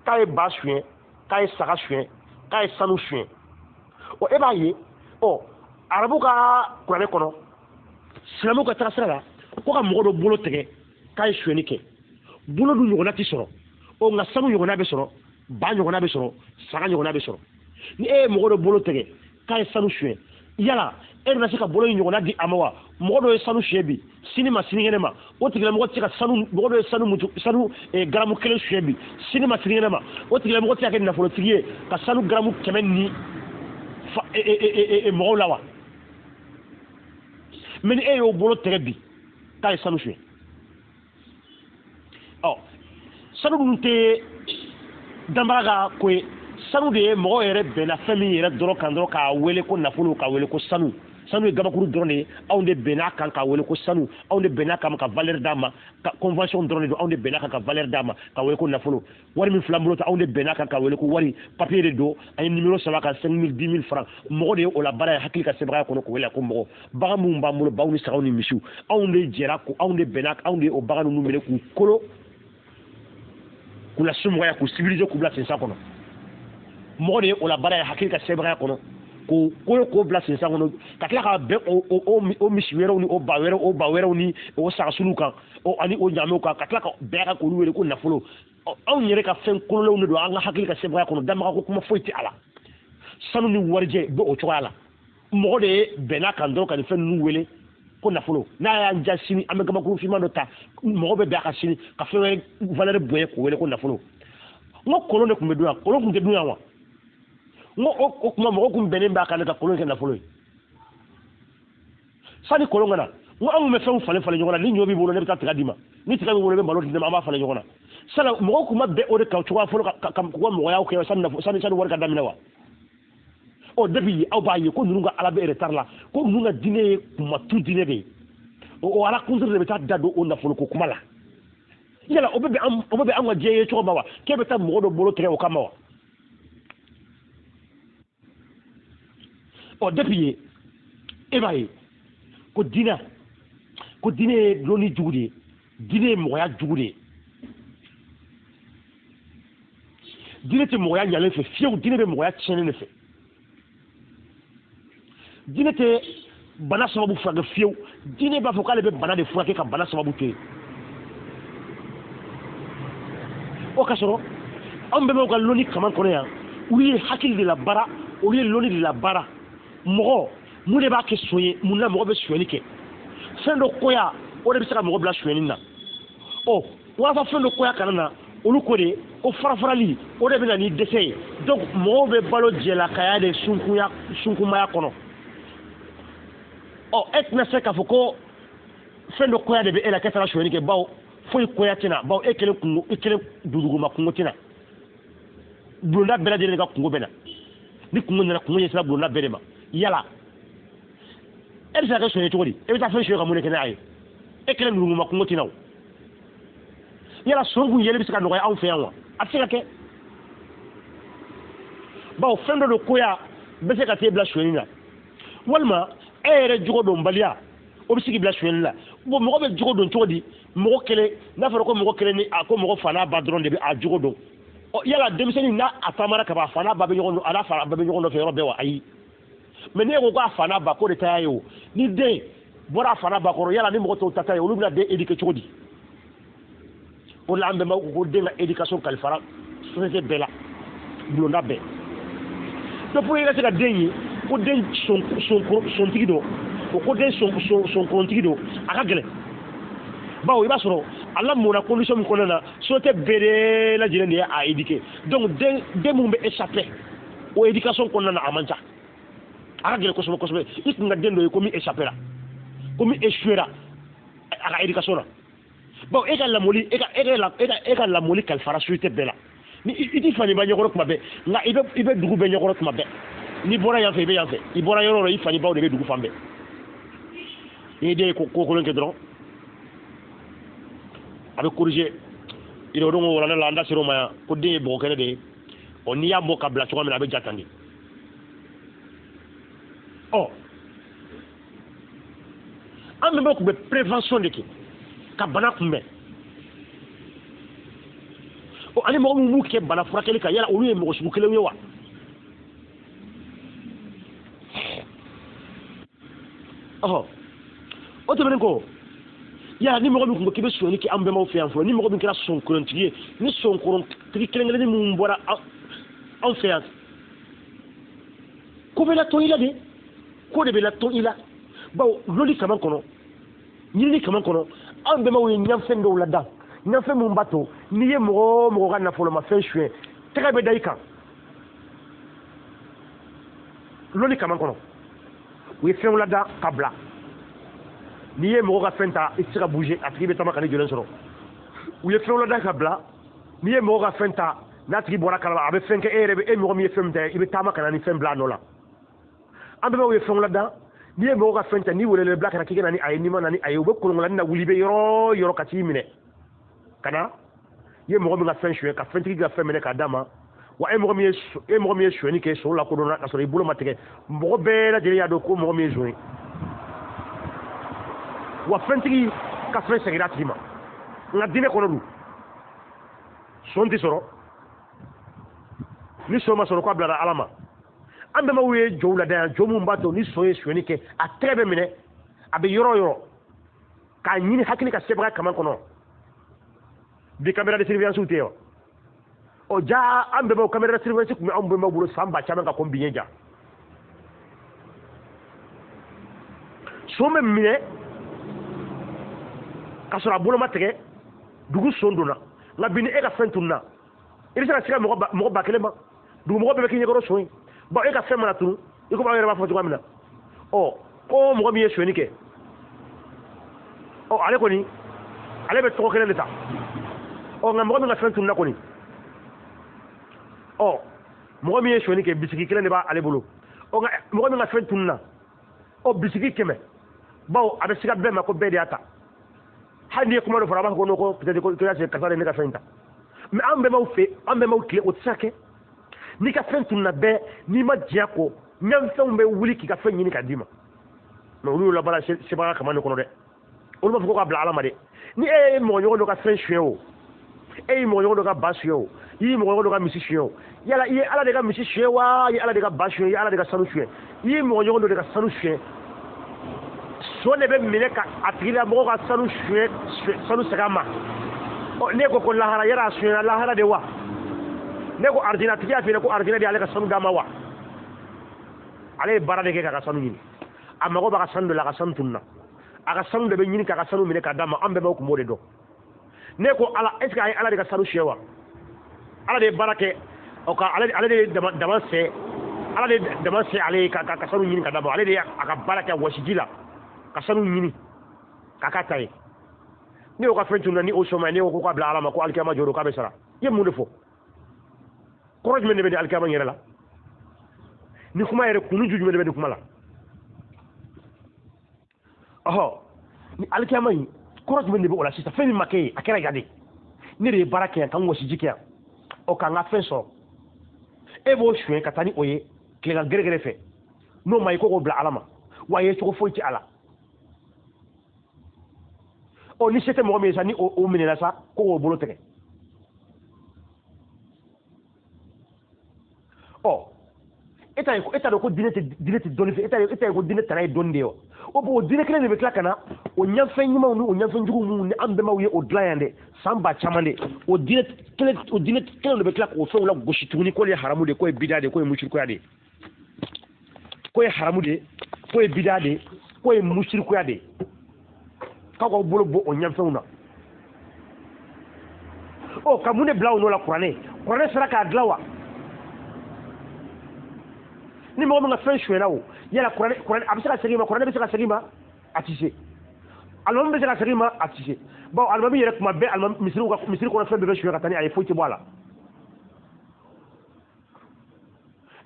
k'a ye ba suɲɛ, k'a ye saga suɲɛ, k'a ye sanu suɲɛ. Ɔ e b'a ye, ɔ arabu ka kuranɛ kɔnɔ, silamɛw ka taga sira la, ko ka mɔgɔ dɔ bolo tigɛ k'a ye suɲɛni kɛ, bolo dun ɲɔgɔnna tɛ sɔrɔ, ɔ nka sanu ɲɔgɔnna bɛ sɔrɔ, ba ɲɔgɔnna bɛ sɔrɔ, saga ɲɔgɔnna bɛ sɔrɔ. Ni e ye mɔgɔ dɔ bolo tigɛ k'a ye sanu suɲɛ, yala e bɛna se ka bolo in ɲɔgɔnna di a ma wa? Mɔgɔ dɔ ye sanu suɲɛ bi, sini ma sinikɛnɛ ma, o tigilamɔgɔ tɛ se ka sanu, mɔgɔ dɔ ye sanu mutu sanu garamu 1 suɲɛ bi, sini ma sinikɛnɛ ma, o tigilamɔgɔ tɛ se ka kɛ nafolotigi ye ka sanu garamu 100 ni mɔgɔw la wa? Mɛ ni e y'o bolo tigɛ bi k'a ye sanu suɲɛ, ɔ sanu dun tɛ danbaga ka ko ye, sanu de ye mɔgɔ yɛrɛ bɛnna fɛn min yɛrɛ dɔrɔn kan dɔrɔn k'a wele ko nafolo, k'a wele ko sanu. Sanu ye gabakuru dɔrɔn de ye. Anw de bɛnn'a kan k'a wele ko sanu, anw de bɛnn'a kan ka valeur d'a ma, ka convention dɔrɔn de don. Anw de bɛnn'a kan ka valeur d'a ma k'a wele ko nafolo. Wari min filɛ an bolo ta, anw de bɛnn'a kan k'a wele ko wari, papier de don. An ye numéro saba kan, 5000, 10 000 francs. Mɔgɔ de ye o la baara ye hakili ka sebagaya kɔnɔ k'o wele ko mɔgɔ. Bagan minnu b'an bolo, baw ni sagaw ni misiw, anw de jɛra ko anw de bɛnna, anw de ye o bagan ninnu minɛ k'u kolo, k'u lasumɔgɔya, k'u civiliser, k'u bila sensan kɔnɔ. Mɔgɔ de ye o la baara ye hakili ka sebagaya kɔnɔ k'o kolo, k'o bila sensan kɔnɔ, ka tila ka bɛn o misi wɛrɛw ni o ba wɛrɛw, o ba wɛrɛw ni o sagasuluw kan, o ani o ɲaamɛw kan, ka tila ka bɛn a kan k'olu wele ko nafolo. Anw yɛrɛ ka fɛn kololenw de don an ka hakili ka sebagaya kɔnɔ. Damaga ko kuma foyi tɛ a la. Sanu ni warijɛ bɛ o cogoya la. Mɔgɔ de ye bɛnna kan dɔrɔn ka nin fɛn ninnu wele ko nafolo. N'a y'an ja sini, an bɛ gabakuru finman dɔ ta, mɔgɔ bɛ bɛn a kan sini ka fɛn wɛrɛ valeur bonya k'o wele ko nafolo. N ko kolon de tun bɛ dun yan, kolon tun tɛ dun yan wa? N ko o tuma mɔgɔ tun bɛnnen b'a kan de ka kolon kɛ nafolo ye. Sani kolon ka na, n ko anw bɛ fɛnw falen falen ɲɔgɔn na. Ni ɲɔ b'i bolo, ne bɛ taa tiga d'i ma. Ni tiga b'i bolo, i bɛ malo di ne ma, an b'a falen ɲɔgɔn na. Sala mɔgɔw tun ma bɛn o de kan cogoya fɔlɔ ka k'u ka mɔgɔyaw kɛ sani wari ka daminɛ wa? Ɔ, depuis aw b'a ye ko ninnu ka ala bɛ retard la, ko ninnu ka diinɛ ye kumatu diinɛ de ye. O ala kuntigi de bɛ taa da don o nafolo ko kuma la. Yala o bɛ bɛn an, o bɛ bɛn an ka diɲɛ ye cogo ma wa, k'e bɛ taa mɔgɔ dɔ bolo tigɛ o kama wa? Ɔ, depuis ye e b'a ye ko diinɛ ye lɔnni jugu de ye, diinɛ ye mɔgɔya jugu de ye. Diinɛ tɛ mɔgɔya ɲalen fɛ fiyewu, diinɛ bɛ mɔgɔya tiɲɛnen de fɛ. Diinɛ tɛ bana sababu furakɛ fiyewu, diinɛ b'a fɔ k'ale bɛ bana de furakɛ ka bana sababu to yen. O ka sɔrɔ anw bɛɛ b'u ka lɔnni kaman kɔnɔ yan, olu ye hakili de la baara, olu ye lɔnni de la baara. Mɔgɔ mun de b'a kɛ son ye? Mun na mɔgɔ bɛ sonyɛli kɛ? Fɛn dɔ koya, o de bɛ se ka mɔgɔ bila sonyɛli na. Ɔ, walasa fɛn dɔ koya kana na, olu ko de ko farafarali, o de bɛ na ni dɛsɛ ye. Donc mɔgɔw bɛ balo jɛlakaya de sunkunya, sunkumaya kɔnɔ. Ɔ, e tɛna se k'a fɔ ko fɛn dɔ koya de bɛ e la k'e taara sonyɛli kɛ, bawo foyi koya tɛna, bawo e kelen kungo, e kelen duguma kungo tɛna. Bulonda bɛɛ lajɛlen ka kungo bɛ na. Ni kungo nana, kungo ɲɛsira bulonda bɛɛ de ma. Yala e bɛ se ka kɛ sonyɛ cogo di? E bɛ taa fɛn sonyɛ ka mun de kɛ n'a ye? E kelen duguma kungo tɛna o. Yala son kun yɛlɛ bɛ se ka nɔgɔya anw fɛ yan wa? A tɛ se ka kɛ, bawo fɛn dɔ de koya bɛ se ka t'e bila sonyɛli la, walima e yɛrɛ jogo dɔnbaliya, o bɛ se k'i bila sonyɛli la. Bon, mɔgɔ bɛ jogo dɔn cogo di? Mɔgɔ kelen n'a fɔra ko mɔgɔ kelen ni a ko mɔgɔ fa n'a ba dɔrɔn de bɛ a jogo dɔn. Ɔ, yala denmisɛnnin n'a a taamara ka ban, a fa n'a ba bɛ ɲɔgɔn dɔn, a n'a fa ba bɛ ɲɔgɔn nɔfɛ yɔrɔ bɛɛ wa? Ayi. Mais n'e ko k'a fa n'a ba k'o de ta y'a ye, o ni den bɔra a fa n'a ba kɔrɔ, yala ni mɔgɔ tɔw ta ta ye, olu bɛna den éduquer cogo di? O de la an bɛnbaw ko ko den ka éducation kalifara société bɛɛ la, bulonda bɛɛ. Donc pour i ka se ka den ye ko den sontigi don, o ko den sonkorontigi don, a ka gɛlɛn, bawo i b'a sɔrɔ a lamɔna condition min kɔnɔna na, société bɛɛ lajɛlen de ye a éduquer. Donc den mun bɛ échapper o éducation kɔnɔna na, a man ca, a ka gɛlɛn kosɛbɛ kosɛbɛ. I kun ka den dɔ ye ko min échappera, ko min échouera a ka éducation na. Bon, e ka lamɔli, e ka lamɔli kalifara société bɛɛ la. Ni i t'i fa n'i ba ɲɛkɔrɔ tuma bɛɛ, nka i bɛ dugu bɛɛ ɲɛkɔrɔ tuma bɛɛ. N'i bɔra yan fɛ, i bɛ yan fɛ. I bɔra yɔrɔ o yɔrɔ, i fa n'i baw de bɛ dugu fan bɛɛ. N'i den ye ko kolon kɛ dɔrɔn, a bɛ corriger. I o don ko walanda la, an da ser'o ma yan ko den ye bɔgɔ kɛnɛ de ye. Ɔ, n'i y'a bɔ ka bila cogoya min na, a bɛ ja tan de. Ɔ, an bɛnbaw tun bɛ prévention de kɛ ka bana kunbɛn. Ɔ, ani mɔgɔ min b'u kɛ bana furakɛli kan, yala olu ye mɔgɔ sugu kelenw ye wa? Ɔhɔ, o tɛmɛnen kɔ, yala ni mɔgɔ min kun ko k'i bɛ sonyɛli kɛ an bɛnbaw fɛ yan fɔlɔ, ni mɔgɔ min kɛra sonkorontigi ye, ni sonkorontigi kelen kelennin minnu bɔra anw fɛ yan, ko bɛ latɔn i la de, ko de bɛ latɔn i la, bawo loli kaman kɔnɔ, ɲinini kaman kɔnɔ, anw bɛnbaw ye ɲɛfɛn dɔw ladan, ɲɛfɛn min b'a to n'i ye mɔgɔ o mɔgɔ ka nafolomafɛn suɲɛ, tɛgɛ bɛ da i kan. Loli kaman kɔnɔ, u ye fɛnw ladan ka bila. N'i ye mɔgɔ ka fɛn ta, i tɛ se ka bouger, a tigi bɛ taama ka n'i jɔlen sɔrɔ. U ye fɛnw ladan ka bila. N'i ye mɔgɔ ka fɛn ta, n'a tigi bɔra kalama, a bɛ fɛn kɛ e yɛrɛ bɛ e mɔgɔ min ye fɛn min ta, i bɛ taama ka na ni fɛn bila a nɔ la. An bɛnbaw ye fɛnw ladan. N'i ye mɔgɔ ka fɛn ta, n'i welele bila ka na k'i ka na ni a ye, n'i ma na ni a ye, u bɛ kolonkolani na wuli i bɛ yɔrɔ o yɔrɔ ka t'i minɛ ka na. I ye mɔgɔ min ka fɛn suɲɛ, ka fɛntigi ka fɛn minɛ k'a d'a ma, wa e mɔgɔ min ye sonyɛni kɛ, son lakodɔnna ka sɔrɔ i bolo ma tigɛ, mɔgɔ bɛɛ lajɛlen y'a dɔn ko mɔgɔ min ye son ye. Wa fɛntigi ka fɛn seginna a tigi ma. Nka diinɛ kɔnɔ dun, son tɛ sɔrɔ. Ni son ma sɔrɔ, k'a bilara Ala ma. An bɛnbaw ye jow lada yan, jo min b'a to ni son ye sonyɛni kɛ, a tɛgɛ bɛ minɛ, a bɛ yɔrɔ o yɔrɔ k'a ɲini hakili ka sebaga kaman kɔnɔ. Bi caméra de surveillance tɛ yen wa? Ɔ ja, an bɛnbaw caméra de surveillance tun bɛ anw bɛnbaw bolo san ba caman ka kɔn bi ɲɛ. Ja son bɛ minɛ ka sɔrɔ a bolo ma tigɛ, dugu son donna. Nka bi ni e ka fɛn tununna, i bɛ se ka siga mɔgɔ 1000 ma, dugumɔgɔ bɛɛ bɛ k'i ɲɛkɔrɔ son ye. Bon, e ka fɛn mana tunu, i komi aw yɛrɛ b'a fɔ cogoya min na, ɔ ko mɔgɔ min ye sonyɛni kɛ, ɔ ale kɔni ale bɛ tɔgɔ kelen de ta. Ɔ nka mɔgɔ min ka fɛn tununna kɔni, ɔ mɔgɔ min ye sonyɛni kɛ, bisiki kelen de b'ale bolo. Ɔ nka mɔgɔ min ka fɛn tununna, ɔ bisiki 100, bawo a bɛ siga bɛɛ ma ko bɛɛ de y'a ta. Hali n'i ye kuma dɔ fɔ, a b'a fɔ ko non, ko peut-être ko y'a karisa de ne ka fɛn ta. Mais an bɛnbaw fɛ, an bɛnbaw tile, o tɛ se ka kɛ. N'i ka fɛn tununna bɛɛ, n'i ma diɲɛ kɔ, ɲɛfɛnw bɛ wuli k'i ka fɛn ɲini k'a d'i ma. Mais olu y'o labaara sebaga kama de kɔnɔ dɛ. Olu b'a fɔ ko k'a bila Ala ma dɛ. Ni e ye mɔgɔ ɲɔgɔn dɔ ka fɛn suɲɛ o, e ye mɔgɔ ɲɔgɔn dɔ ka ba suɲɛ o, i ye mɔgɔ ɲɔgɔn dɔ ka misi suɲɛ o, yala i ye Ala de ka misi suɲɛ wa, i ye Ala de ka ba suɲɛ, i ye Ala de ka sanu suɲɛ, i ye mɔgɔ ɲɔgɔn dɔ de ka sanu suɲɛ, son de bɛ minɛ ka a tigilamɔgɔ ka sanu suɲɛ, sanu segin a ma. Ɔ ne ko ko lahara, yala a suɲɛna lahara de wa? Ne ko arijinɛ, tigi y'a f'i ɲɛna ko arijinɛ de y'ale ka sanu d'a ma wa? Ale ye baara de kɛ k'a ka sanu ɲini, a mago b'a ka sanu de la, a ka sanu tununna, a ka sanu de bɛ ɲini k'a ka sanu minɛ k'a d'a ma. An bɛɛ b'aw kun b'o de dɔn. Ne ko Ala, est ce que a ye Ala de ka sanu suɲɛ wa? Ala de ye baara kɛ, ɔ ka ale de ye dama sɛ, Ala de ye dama sɛ ale ye ka sanu ɲini ka d'a ma. Ale de ye a ka baara kɛ wɔsiji la ka sanu ɲini k'a k'a ta ye. Ne y'o ka fɛn tununna ni o sɔn ma, ne ko k'a bila Ala ma, ko alikiyama jɔ don k'a bɛ sara. I ye mun de fɔ? Kɔrɔ jumɛn de bɛ nin alikiyama yɛrɛ la? Ni kuma yɛrɛ kunni ju jumɛn de bɛ nin kuma la? Ɔhɔ, ni alikiyama in kɔrɔ jumɛn de bɛ o la sisan? Fɛn min ma kɛ yen, a kɛra yan de. Ne de ye baara kɛ yan, ka n wɔsiji kɛ yan, ɔ ka n ka fɛn sɔrɔ. E b'o suɲɛ ka taa ni o ye tilegan gɛrɛgɛrɛ fɛ, n'o ma ye ko k'o bila Ala ma, wa ye cogo foyi tɛ a la. Ɔ ni se tɛ mɔgɔ min ye sa, ni o minɛna sa, ko k'o bolo tigɛ. Ɔ e t'a ye, e t'a dɔn ko diinɛ tɛ dɔnni fɛ, e t'a ye ko diinɛ tana ye dɔnni de ye wa? O bon, o diinɛ kelen de bɛ tila ka na o ɲɛfɛn ɲumanw ni o ɲɛfɛn jugu minnu ni an bɛnbaw ye o dilan yan dɛ, san ba caman de, o diinɛ kelen de bɛ tila k'o fɛnw lagosi tuguni, k'o ye haramu de ye, k'o ye bida de ye, k'o ye musirikuya de ye, k'o ye haramu de ye, k'o ye bida de ye, k'o ye musirikuya de ye, k'aw k'aw bolo bɔ o ɲɛfɛnw na. Ɔ ka mun de bila o nɔ la? Kuranɛ sera k'a dilan wa? Ni mɔgɔ min ka fɛn sonyɛna o, yala kuranɛ a bɛ se ka segin ma? Kuranɛ bɛ se ka segin ma? A tɛ se. Alimami bɛ se ka segin ma? A tɛ se. Bawo alimami yɛrɛ kuma bɛɛ, alimami misiri kɔnɔ fɛn bɛɛ bɛ suɲɛ ka taa ni a ye, foyi tɛ bɔ a la.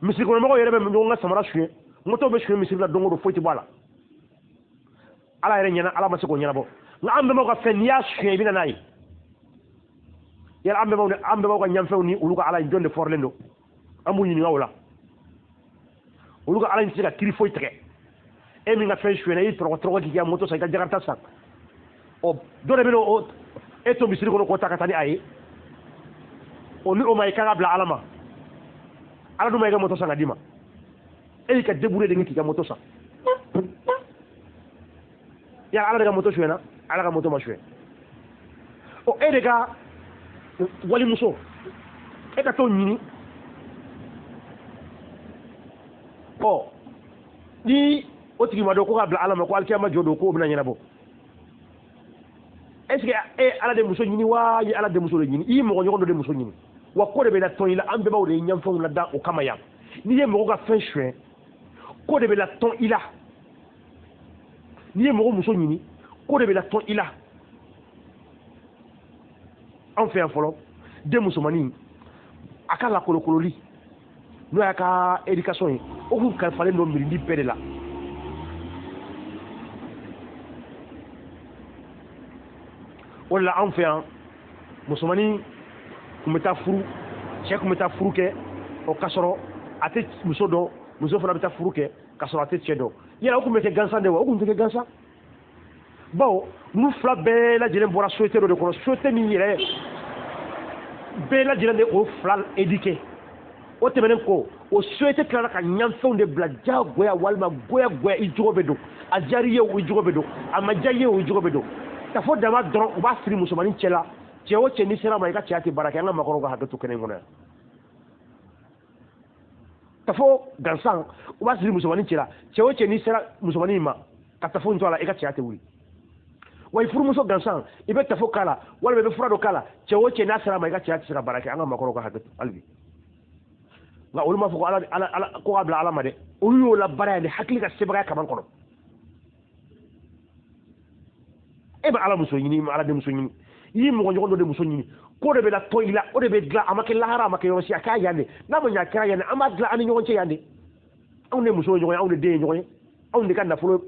Misiri kɔnɔmɔgɔw yɛrɛ bɛ ɲɔgɔn ka samara suɲɛ, moto bɛ suɲɛ misiri la don o don, foyi tɛ bɔ a la. Ala yɛrɛ ɲɛna, Ala ma se k'o ɲɛnabɔ. Nka an bɛnbaw ka fɛn, n'i y'a suɲɛ i bɛ na n'a ye. Yala an bɛnbaw ka ɲɛfɛnw ni olu ka Ala jɔn de fɔrilen don? An b'u ɲininka o la. Olu ka Ala in tɛ se ka kiiri foyi tigɛ. E min ka fɛn suyɛna, i y'i tɔrɔgɔ k'i ka moto san, i ka jakarita san, ɔ dɔ de bɛ n'o e to misiri kɔnɔ k'o ta ka taa ni a ye, o ni o ma i kan ka bila Ala ma. Ala dun ma i ka moto san ka d'i ma, e y'i ka débrouiller de kɛ k'i ka moto san. Yala Ala de ka moto suyɛna? Ala ka moto ma suyɛ. Ɔ e de ka walimuso, e ka t'o ɲini. Ɔ ni o tigi ma dɔn ko k'a bila Ala ma, ko alikiyama jɔ don, k'o bɛna ɲɛnabɔ. Est ce que e Ala de muso ɲini wa? I ye Ala de muso de ɲini, i ye mɔgɔ ɲɔgɔn dɔ de muso ɲini wa? Ko de bɛ latɔn i la. An bɛnbaw de ye ɲɛfɛnw lada o kama yan. N'i ye mɔgɔ ka fɛn suɲɛ, ko de bɛ latɔn i la. N'i ye mɔgɔ muso ɲini, ko de bɛ latɔn i la. Anw fɛ yan fɔlɔ, den musomannin a ka lakolokololi n'o y'a ka éducation ye, o kun kalifalen don mirindi bɛɛ de la. O de la anw fɛ yan, musomannin tun bɛ taa furu, cɛ tun bɛ taa furu kɛ, o k'a sɔrɔ a tɛ muso dɔn, muso fana bɛ taa furu kɛ k'a sɔrɔ a tɛ cɛ dɔn. Yala o tun bɛ kɛ gansan de wa? O tun tɛ kɛ gansan, bawo ninnu fila bɛɛ lajɛlen bɔra société dɔ de kɔnɔ, société min yɛrɛ bɛɛ lajɛlen de o fila éduqué. O tɛmɛnen kɔ, o société tilala ka ɲanfɛnw de bila diyagoya walima goyagoya. I jogo bɛ don, a diyara i ye o, i jogo bɛ don, a ma diya i ye o, i jogo bɛ don. Ka fɔ dama dɔrɔn, u b'a siri musomannin cɛ la. Cɛ o cɛ n'i sera ma, i ka cɛya tɛ baara kɛ. An ka maakɔrɔw ka hakɛ to kɛnɛ in kɔnɔ yan. Ka fɔ gansan, u b'a siri musomannin cɛ la. Cɛ o cɛ n'i sera musomannin ma ka tafo in to a la, i ka cɛya tɛ wuli. Wa i furumuso gansan, i bɛ tafo k'a la walima i bɛ fura dɔ k'a la, cɛ o cɛ n'a sera ma, i ka cɛya tɛ se ka baara kɛ. An ka maakɔrɔw ka hakɛ to hali bi. Nka olu m'a fɔ ko ala ala ala ko k'a bila ala ma dɛ, olu y'o labaara yan de hakili ka sebagaya kaman kɔnɔ. E bɛ ala muso ɲini, i ma ala denmuso ɲini, i y'i mɔgɔ ɲɔgɔn dɔ de muso ɲini. Ko de bɛ latɔ i la, o de bɛ dilan, a ma kɛ lahara, a ma kɛ yɔrɔ si, a k'a yan de. N'a ma ɲɛ a kɛra yan de, an b'a dilan an ni ɲɔgɔn cɛ yan de. Anw de muso ye ɲɔgɔn ye, anw de den ye ɲɔgɔn ye, anw de ka nafolo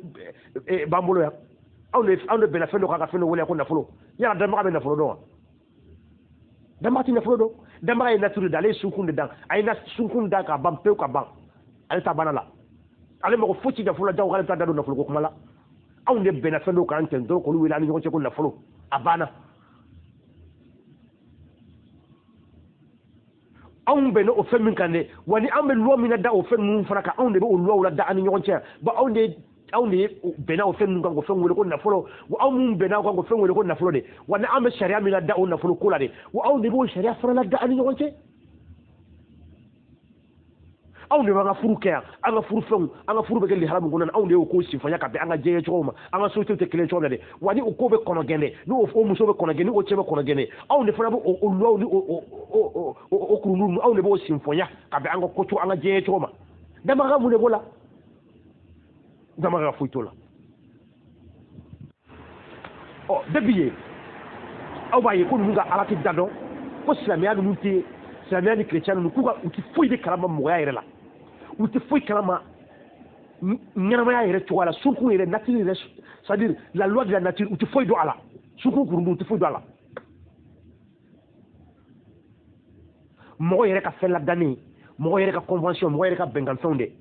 b'an bolo yan, anw de bɛnna fɛn dɔ kan ka fɛn dɔ wele ko nafolo. Yala danbaga bɛ nafolo dɔn wa? Danbaga tɛ nafolo dɔn. Danbaga ye nature de, ale ye sunkun de dan, a ye sunkun dan k'a ban pewu ka ban, ale ta banna la, ale mago foyi ti nafolo la, jago k'ale bɛ taa da don nafolo ko kuma la. Anw de bɛnna fɛn dɔw kan ten dɔrɔn k'olu wele an ni ɲɔgɔn cɛ ko nafolo, a banna. Anw bɛnna o fɛn min kan dɛ, wa ni an bɛ loi min na da o fɛn ninnu fana kan, anw de bɛ o loi la da an ni ɲɔgɔn cɛ. Bon, anw de bɛnna o fɛn ninnu kan k'o fɛn wele ko nafolo, wa anw minnu bɛnna o kan k'o fɛn wele ko nafolo de, wa ni an bɛ sariya min na da o nafolo ko la de, wa anw de b'o sariya fana la da an ni ɲɔgɔn cɛ. Anw de b'an ka furu kɛ yan, an ka furu fɛnw, an ka furu bɛ kɛ lihala min kɔnɔ, anw de y'o ko sinfanya ka bɛn an ka diɲɛ cogo ma, an ka société tɛ kelen cogo min na dɛ. Wa ni o ko bɛ kɔnɔ gɛn dɛ, ni o muso bɛ kɔnɔ gɛn, ni o cɛ bɛ kɔnɔ gɛn dɛ, anw de fana bɛ o lɔw ni o kurundu, anw de b'o sinfanya ka bɛn an ka ko cogo, an ka diɲɛ cogo ma. Damaga mun de b'o la? Damaga foyi t'o la. Ɔ depuis yen, aw b'a ye ko ninnu ka ala tɛ da dɔn, ko silamɛya ninnu tɛ, silamɛya ni chrétien ninnu, k'u ka u tɛ foyi de kalama mɔgɔya yɛrɛ la, u tɛ foyi kalama ɲɛnamaya yɛrɛ cogoya la, sunkun yɛrɛ, nature yɛrɛ, c'est-à-dire la loi de la nature, u tɛ foyi dɔn a la, sunkun kurundu u tɛ foyi dɔn a la. Mɔgɔ yɛrɛ ka fɛn ladannen, mɔgɔ yɛrɛ ka convention, mɔgɔ yɛrɛ ka bɛnkanfɛnw de,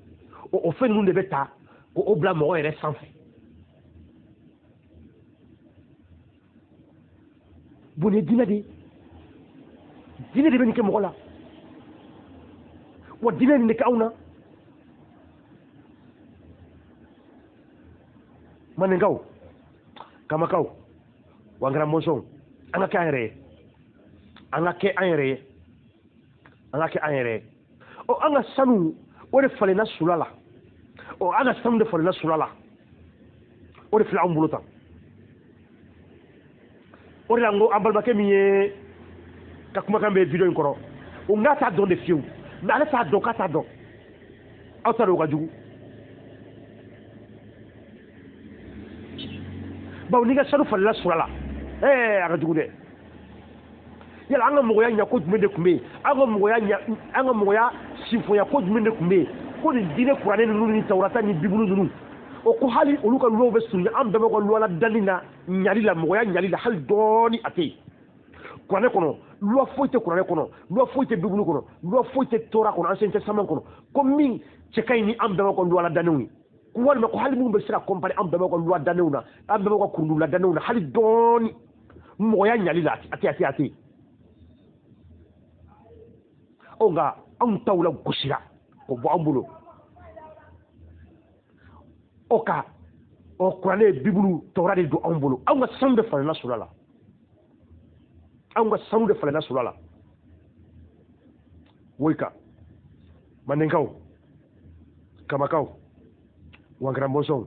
o fɛn ninnu de bɛ ta k'o bila mɔgɔ yɛrɛ sanfɛ. Bon, nin ye diinɛ de ye, diinɛ de bɛ nin kɛ mɔgɔ la, wa diinɛ nin de kɛ anw na. Maninkaw, kamakaw, wankaramɔsɔnw, an ka kɛ an yɛrɛ ye, an ka kɛ an yɛrɛ ye, an ka kɛ an yɛrɛ ye. Ɔ an ka sanu o de falenna sula la, ɔ an ka sanu de falenna sula la, o de filɛ anw bolo tan. O de la n ko an balimakɛ min ye ka kumakan bɛ video in kɔrɔ, o n'a t'a dɔn de fiyewu, mais ale t'a dɔn k'a t'a dɔn. Aw t'a dɔn o ka jugu, bawo n'i ka sanu falenna sula la, a ka jugu dɛ. Yala an ka mɔgɔya ɲɛ ko jumɛn de tun bɛ yen? An ka mɔgɔya ɲɛ, an ka mɔgɔya sinfonya ko jumɛn de tun bɛ yen? Ko nin diinɛ kuranɛ ninnu ni tawurata ni bibulu ninnu, o ko hali olu ka luwaw bɛ surunya an bɛɛ ka luwa la danni na ɲali la, mɔgɔya ɲali la, hali dɔɔni a tɛ yen. Kuranɛ kɔnɔ, luwa foyi tɛ kuranɛ kɔnɔ, luwa foyi tɛ bibulu kɔnɔ, luwa foyi tɛ tora kɔnɔ, ancien testament kɔnɔ, ko min cɛ ka ɲi ni an bɛɛ ka luwa la dannenw ye, ko walima ko hali minnu bɛ se ka comparer an bɛɛ ka luwa dannenw na, an bɛɛ ka kurundu la dannenw na, hali dɔɔni mɔgɔya ɲali la, a tɛ, a tɛ, a tɛ. Ɔ nka anw taw la gosira k'o bɔ an bolo. Ɔ ka ɔ kuranɛ, bibulu, tawura de don anw bolo. Anw ka sanu de falenna sula la, anw ka sanu de falenna sula la. Woyika, mandenkaw, kamakaw, wankaramɔsɔnw,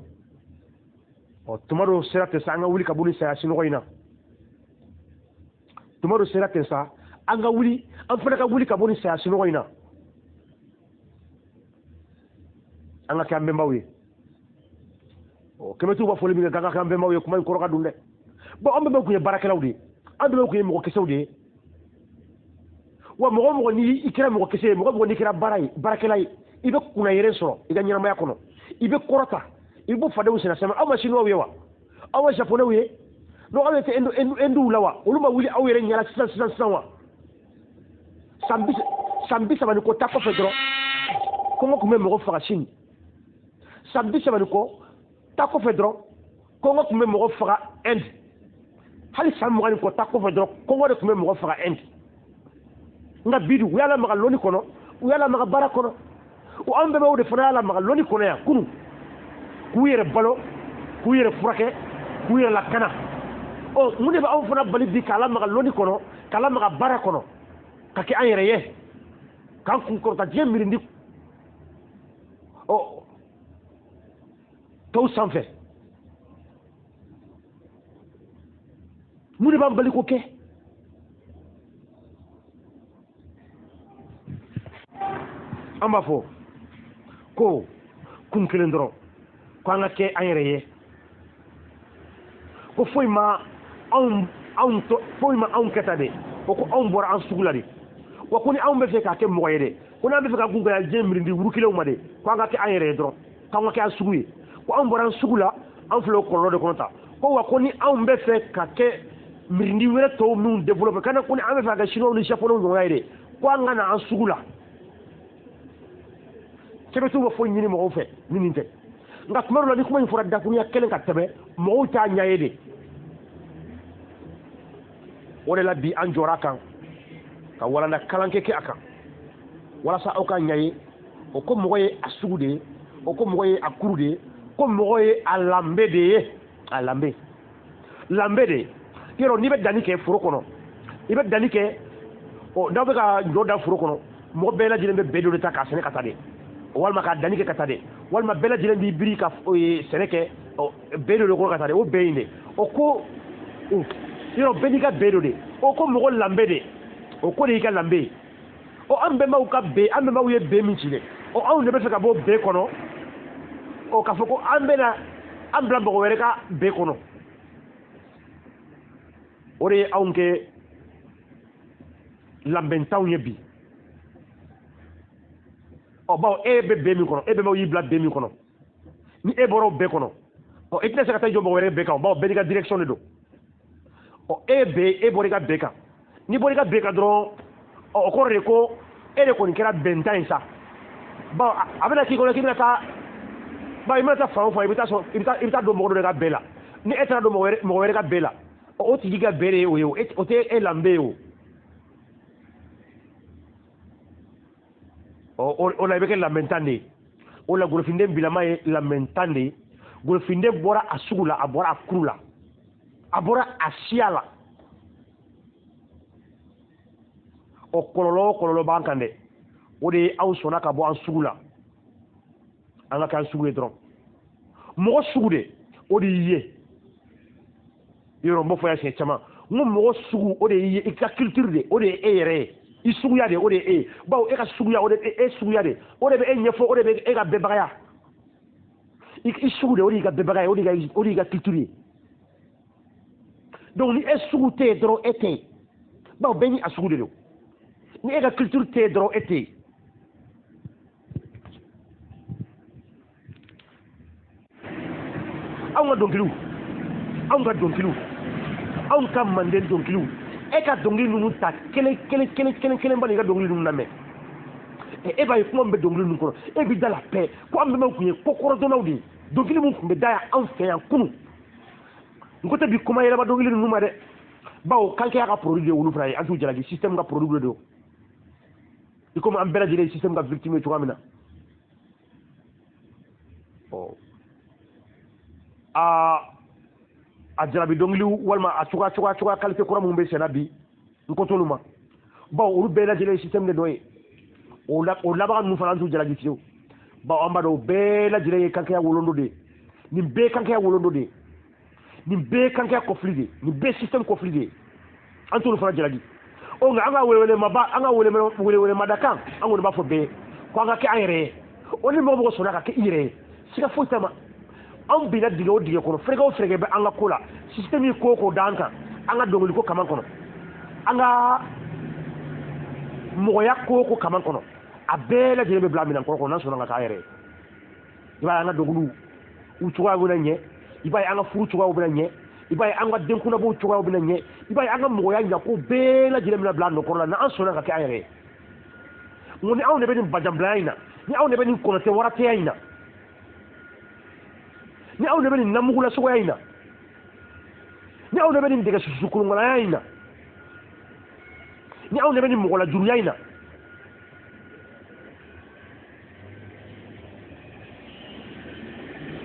ɔ tuma dɔw sera ten sa, an ka wuli ka bɔ ni saya sinɔgɔ in na. Tuma dɔw sera ten sa, an ka wuli, an fana ka wuli ka bɔ ni saya sinɔgɔ in na. An ka kɛ an bɛnbaw ye. Ɔ kɛmɛtigiw b'a fɔli min kɛ k'an ka kɛ an bɛnbaw ye, kuma in kɔrɔ ka dun dɛ. Bon, an bɛnbaw tun ye baarakɛlaw de ye, an bɛnbaw tun ye mɔgɔkisɛw de ye. Wa mɔgɔ o mɔgɔ n'i kɛra mɔgɔkisɛ ye, mɔgɔ o mɔgɔ n'i kɛra baara ye, baarakɛla ye, i bɛ kunnayɛlɛ sɔrɔ i ka ɲɛnamaya kɔnɔ, i bɛ kɔrɔta, i bɛ bɔ fadenw senna sɛmɛ. Aw ma siniwaw ye wa? Aw ma japonɛw ye? Donc aw ɲɛ tɛ Hinduw la wa? Olu ma wuli aw yɛrɛ ɲɛna sisan sisan sisan wa? San 30 ni kɔ ta kɔfɛ dɔrɔn, kɔngɔ tun bɛ mɔgɔ faga Sini. San 30 ni kɔ ta kɔfɛ dɔrɔn, kɔngɔ tun bɛ mɔgɔ faga Inde. Hali san 20 ni kɔ ta kɔfɛ dɔrɔn, kɔngɔ de tun bɛ mɔgɔ faga Inde. Nka bi dun, u y'a lamaga lɔnni kɔnɔ, u y'a lamaga baara kɔnɔ. O an bɛɛ o de fana y'a lamaga lɔnni kɔnɔ yan kunun, k'u yɛrɛ balo, k'u yɛrɛ furakɛ, k'u yɛrɛ lakana. Ɔ, mun de bɛ anw fana bali bi k'a lamaga lɔnni kɔnɔ, k'a lamaga baara kɔnɔ, ka kɛ an yɛrɛ ye, k'an kun kɔrɔta diɲɛ mirindi ɔ tɔw sanfɛ? Mun de b'an bali k'o kɛ? An b'a fɔ ko kun kelen dɔrɔn, ko an ka kɛ an yɛrɛ ye, ko foyi ma anw anw to, foyi ma anw kɛ tan de, o ko anw bɔra an sugu la de. Wa ko ni anw bɛ fɛ k'a kɛ mɔgɔ ye de, ko n'an bɛ fɛ ka kun ka diɲɛ mirindi wuru kelenw ma de, ko an ka kɛ an yɛrɛ ye dɔrɔn, k'an ka kɛ an sugu ye. Ko anw bɔra an sugu la, an filɛ o kɔlɔlɔ de kɔnɔ tan. Ko wa ko ni anw bɛ fɛ ka kɛ mirindi wɛrɛ tɔw minnu développé, kana ko ni an bɛ fɛ ka kɛ chinois ni japonais ɲɔgɔn ye de, ko an ka na an sugu la. Sɛbɛntiw bɛ foyi ɲini mɔgɔw fɛ ni nin tɛ. Nka tuma dɔ la, ni kuma in fɔra dakurunya kelen ka tɛmɛ, mɔgɔw t'a ɲɛ ye de. O de la bi an jɔra a kan ka walanda kalan kɛ a kan, walasa aw ka ɲɛ ye. O ko mɔgɔ ye a sugu de ye, o ko mɔgɔ ye a kuru de ye, ko mɔgɔ ye a lanbe de ye, a lanbe lanbe de ye. Yɔrɔ n'i bɛ danni kɛ foro kɔnɔ, i bɛ danni kɛ, ɔ, n'aw bɛ ka ɲɔ dan foro kɔnɔ, mɔgɔ bɛɛ lajɛlen bɛ bɛɛ dɔ de ta k'a sɛnɛ ka taa de, walima k'a danni kɛ ka taa de, walima bɛɛ lajɛlen b'i biri ka sɛnɛ kɛ bɛɛ dɔ de kɔnɔ ka taa de. O bɛɛ in de, o ko yɔrɔ bɛɛ n'i ka bɛɛ dɔ de. O ko mɔgɔ lanbe de, o ko de y'i ka lanbe ye. O an bɛnbaw ka bɛɛ, an bɛnbaw ye bɛɛ min ci dɛ, o anw de bɛ fɛ ka bɔ bɛɛ kɔnɔ, o k'a fɔ ko an bɛna an bila mɔgɔ wɛrɛ ka bɛɛ kɔnɔ. O de ye anw kɛ lanbɛntanw ye bi. Ɔ, bawo e bɛ bɛn min kɔnɔ, e bɛnbaw y'i bila bɛn min kɔnɔ, ni e bɔra o bɛɛ kɔnɔ, ɔ, e tɛna se ka taa jɔ mɔgɔ wɛrɛ bɛɛ kan, bawo bɛɛ n'i ka direction de don. Ɔ, e bɛ e bɔra i ka bɛn kan, n'i bɔra i ka bɛn kan dɔrɔn, ɔ, o kɔrɔ de ko e de kɔni kɛra bɛntan ye sa. Bawo a bɛna k'i kɔnɔ k'i bɛna taa, bawo i mana taa fan o fan, i bɛ taa sɔrɔ i bɛ taa don mɔgɔ dɔ de ka bɛn la. Ni e taara don mɔgɔ wɛrɛ ka bɛn la, o tigi ka bɛn de ye o ye, o tɛ e lanbe ye o. O la i bɛ kɛ lamɛntan de ye. O la golofinden bilama ye lamɛntan de ye. Golofinden bɔra a sugu la, a bɔra a kuru la, a bɔra a siya la. O kɔlɔlɔ o kɔlɔlɔ b'an kan dɛ. O de ye anw sɔnna ka bɔ an sugu la, an ka kɛ an sugu ye dɔrɔn. Mɔgɔ sugu de, o de y'i ye. Yɔrɔ n b'o fɔ yan siɲɛ caman, n ko mɔgɔ sugu o de y'i ye, i ka culture de, o de ye e yɛrɛ ye, i suguya de, o de ye e ye. Bawo e ka suguya, o de e suguya de, o de bɛ e ɲɛfɔ, o de bɛ e ka bɛnbagaya. I sugu de, o de y'i ka bɛnbagaya, o de y'i ka culture ye. Donc ni e sugu tɛ yen dɔrɔn, e tɛ yen. Bawo bɛɛ ni a sugu de don. Ni e ka culture tɛ yen dɔrɔn, e tɛ yen. Anw ka dɔnkiliw, anw ka dɔnkiliw, anw ka manden dɔnkiliw, e ka dɔnkili ninnu ta kelen kelen kelen kelen kelen bali i ka dɔnkili ninnu lamɛn. E b'a ye kuma min bɛ dɔnkili ninnu kɔnɔ, e b'i da la pɛ ko an bɛnbaw tun ye ko kɔrɔdɔnnaw de ye. Dɔnkili min tun bɛ da yan anw fɛ yan kunun, n ko tɛ bi kuma yɛlɛma dɔnkili ninnu ma dɛ, bawo kankɛya ka produit de ye olu fana ye, an t'u jalaki, système ka produit de don. I komi an bɛɛ lajɛlen ye système ka victime ye cogoya min na. Ɔ, a jarabi dɔnkiliw walima a cogoya cogoya cogoya qualité kura minnu bɛ senna bi, n ko t'olu ma, bawo olu bɛɛ lajɛlen ye système de dɔ ye. O labaga ninnu fana an t'u jalaki fiyewu, bawo an b'a dɔn o bɛɛ lajɛlen ye kankɛya wolondo de ye. Nin bɛɛ ye kankɛya wolondo de ye, nin bɛɛ ye kankɛya kɔfili de ye, nin bɛɛ ye système kɔfili de ye, an t'olu fana jalaki. O nka an ka welewelemaba, an ka welewelemada kan, an kɔni b'a fɔ bɛɛ ye ko an ka kɛ an yɛrɛ ye. O ni mɔgɔ mɔgɔ sɔnna ka kɛ i yɛrɛ ye, siga foyi t'a ma. Anw binna dingɛ o dingɛ kɔnɔ, fɛrɛkɛ o fɛrɛkɛ bɛ an ka ko la, système ye ko o ko d'an kan, an ka dɔnkili ko kaman kɔnɔ, an ka mɔgɔya ko o ko kaman kɔnɔ, a bɛɛ lajɛlen bɛ bila minɛn kɔrɔ kɔnɔ n'an sɔnna ka k'an yɛrɛ ye. I b'a ye an ka dɔnkiliw u cogoya bɛna ɲɛ, i b'a ye an ka furu cogoyaw bɛna ɲɛ, I b'a ye an ka denkunnabow cogoyaw bɛna ɲɛ. I b'a ye an ka mɔgɔya ɲako bɛɛ lajɛlen bɛna bila a nɔkɔrɔ la n'an sɔnna ka kɛ an yɛrɛ ye. N ko ni anw de bɛ nin bajanbilaya in na, ni anw de bɛ nin kɔnɔtɛ waratɛya in na, ni anw de bɛ nin namugulasogoya in na, ni anw de bɛ nin dɛgɛ susu kolonkolanya in na, ni anw de bɛ nin mɔgɔlajuruya in na,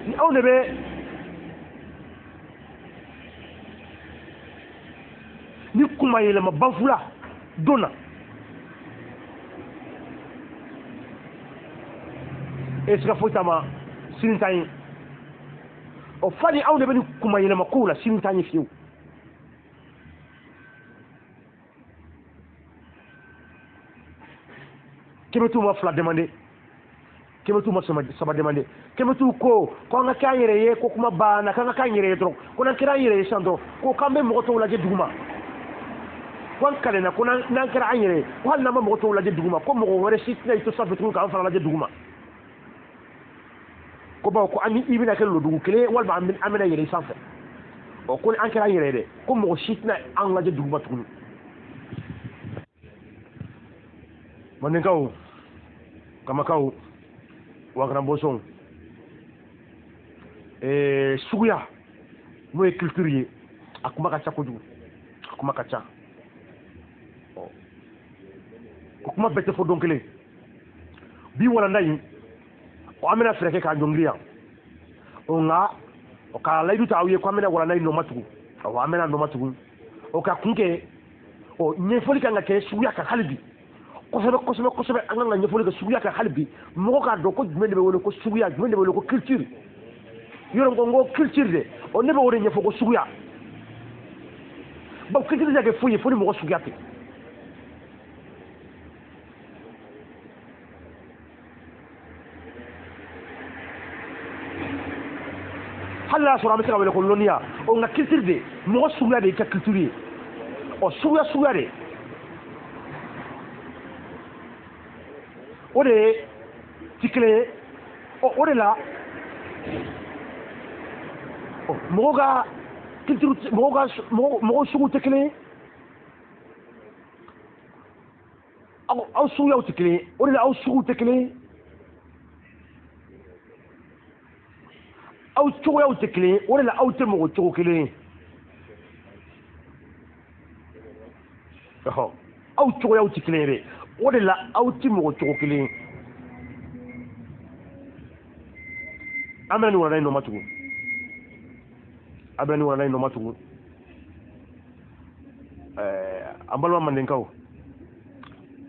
ni anw de bɛ ni kuma yɛlɛma banfula don na, e siga foyi t'a ma, sini t'an ye. O fa ni anw de bɛ nin kuma yɛlɛma kow la, sini t'an ye fiyewu. Kɛmɛ ma fila demande, kɛmɛ ma saba demande, kɛmɛ ko ko an ka kɛ an yɛrɛ ye, ko kuma banna, k'an ka kɛ an yɛrɛ ye dɔrɔn, ko n'an kɛra an yɛrɛ ye sisan dɔrɔn, ko k'an bɛ mɔgɔ tɔw lajɛ duguma, ko an kalenna, ko n'an kɛra an yɛrɛ ye, ko hali n'an ma mɔgɔ tɔw lajɛ duguma, ko mɔgɔ wɛrɛ si tɛna i to sanfɛ tuguni k'an fana lajɛ duguma, ko bawo ko an ni i bɛna kɛ lodugu kelen ye walima an bɛna yɛlɛ i sanfɛ. Ɔ, ko ni an kɛra an yɛrɛ ye dɛ, ko mɔgɔ si tɛna an lajɛ duguma tuguni. Mandenkaw, kamakaw, wakaranbɔsɔnw, suguya n'o ye culture ye, a kuma ka ca kojugu, a kuma ka ca. Ɔ, o kuma bɛɛ tɛ fɔ don kelen. Bi walanda in, o an bɛna fɛɛrɛ kɛ k'a ɲɔngiri yan. O nka o ka layidu ta aw ye ko an bɛna walanda in nɔma tugun. Awɔ, an bɛna nɔma tugun. O ka kun kɛ, ɔ, ɲɛfɔli kan ka kɛ suguya kan hali bi kosɛbɛ kosɛbɛ kosɛbɛ. An kan ka ɲɛfɔli kɛ suguya kan hali bi, mɔgɔ k'a dɔn ko jumɛn de bɛ wele ko suguya, jumɛn de bɛ wele ko culture. Yɔrɔ ko n ko culture de, ɔ, ne bɛ o de ɲɛfɔ ko suguya, bawo culture tɛ se ka kɛ foyi ye fo ni mɔgɔ suguya tɛ. Hali n'a sɔrɔ an bɛ se ka wele ko lɔnniya, ɔ, nka culture de, mɔgɔ suguya de y'i ka culture ye. Ɔ, suguya suguya de, o de ye ti kelen ye. Ɔ, o de la, ɔ, mɔgɔw ka culture, mɔgɔw ka mɔgɔw sugu tɛ kelen ye, aw suguyaw tɛ kelen ye. O de la aw suguw tɛ kelen ye, aw cogoyaw tɛ kelen ye. O de la aw tɛ mɔgɔ cogo kelen ye. Ɔhɔ, aw cogoyaw tɛ kelen ye dɛ, o de la aw tɛ mɔgɔ cogo kelen ye. An bɛna nin walanda in nɔma tugun, an bɛna nin walanda in nɔma tugun. An balima mandenkaw,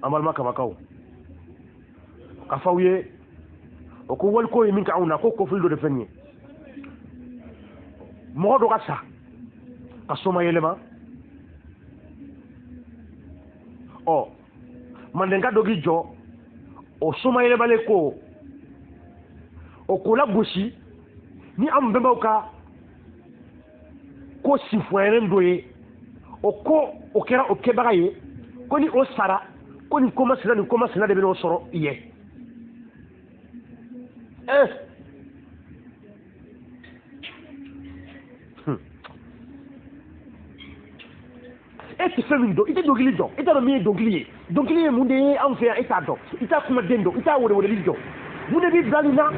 an balima kabakaw, ka fɔ aw ye o ko waliko ye min kɛ anw na, ko kofili dɔ de filɛ nin ye. Mɔgɔ dɔ ka sa ka soma yɛlɛma, ɔ, mandenka dɔ k'i jɔ o soma yɛlɛmalen ko o k'o lagosi ni an bɛnbaw ka ko sinfonyɛlen dɔ ye, o ko o kɛra o kɛbaga ye, ko ni o sara, ko nin ko masina, nin ko masina de bɛn'o sɔrɔ i ye. E tɛ fɛn min dɔn, i tɛ dɔnkili dɔn, i t'a dɔn min ye dɔnkili ye. Dɔnkili ye mun de ye anw fɛ yan? E t'a dɔn, i t'a kumaden dɔn, i t'a weleweleli dɔn. Mun de b'i bila nin na?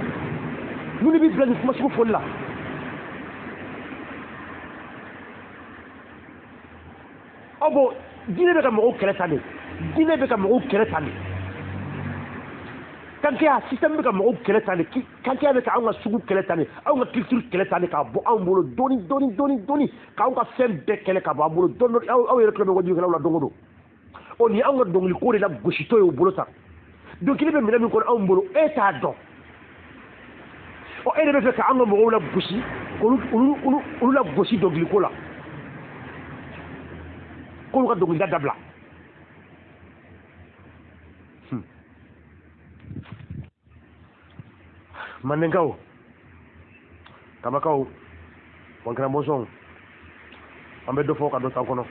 Mun de b'i bila nin kuma sugu fɔli la? Ɔ bɔn, diinɛ bɛ ka mɔgɔw kɛlɛ tan de, diinɛ bɛ ka mɔgɔw kɛlɛ tan de, kankeya système bɛ ka mɔgɔw kɛlɛ tan de, kankeya bɛ ka anw ka sugu kɛlɛ tan de, anw ka culture kɛlɛ tan de, k'a bɔ anw bolo dɔɔni dɔɔni dɔɔni dɔɔni, k'anw ka fɛn bɛɛ kɛlɛ ka bɔ an bolo dɔɔni dɔɔni. Aw yɛrɛ tulo bɛ wajukɛlaw la don o don. Ɔ, nin y'anw ka dɔnkili ko de la gositɔ ye u bolo tan. Dɔnkili bɛ minɛ min kɔnɔ anw bolo, e t'a dɔn. Ɔ, e de bɛ fɛ ka an ka mɔgɔw la gosi, k'olu olu olu la gosi dɔnkili ko la, k'olu ka dɔnkilida dabila. Mandenkaw, kabakaw, wankaranbɔnsɔnw, an bɛ dɔ fɔ ka dɔ t'an kɔnɔ.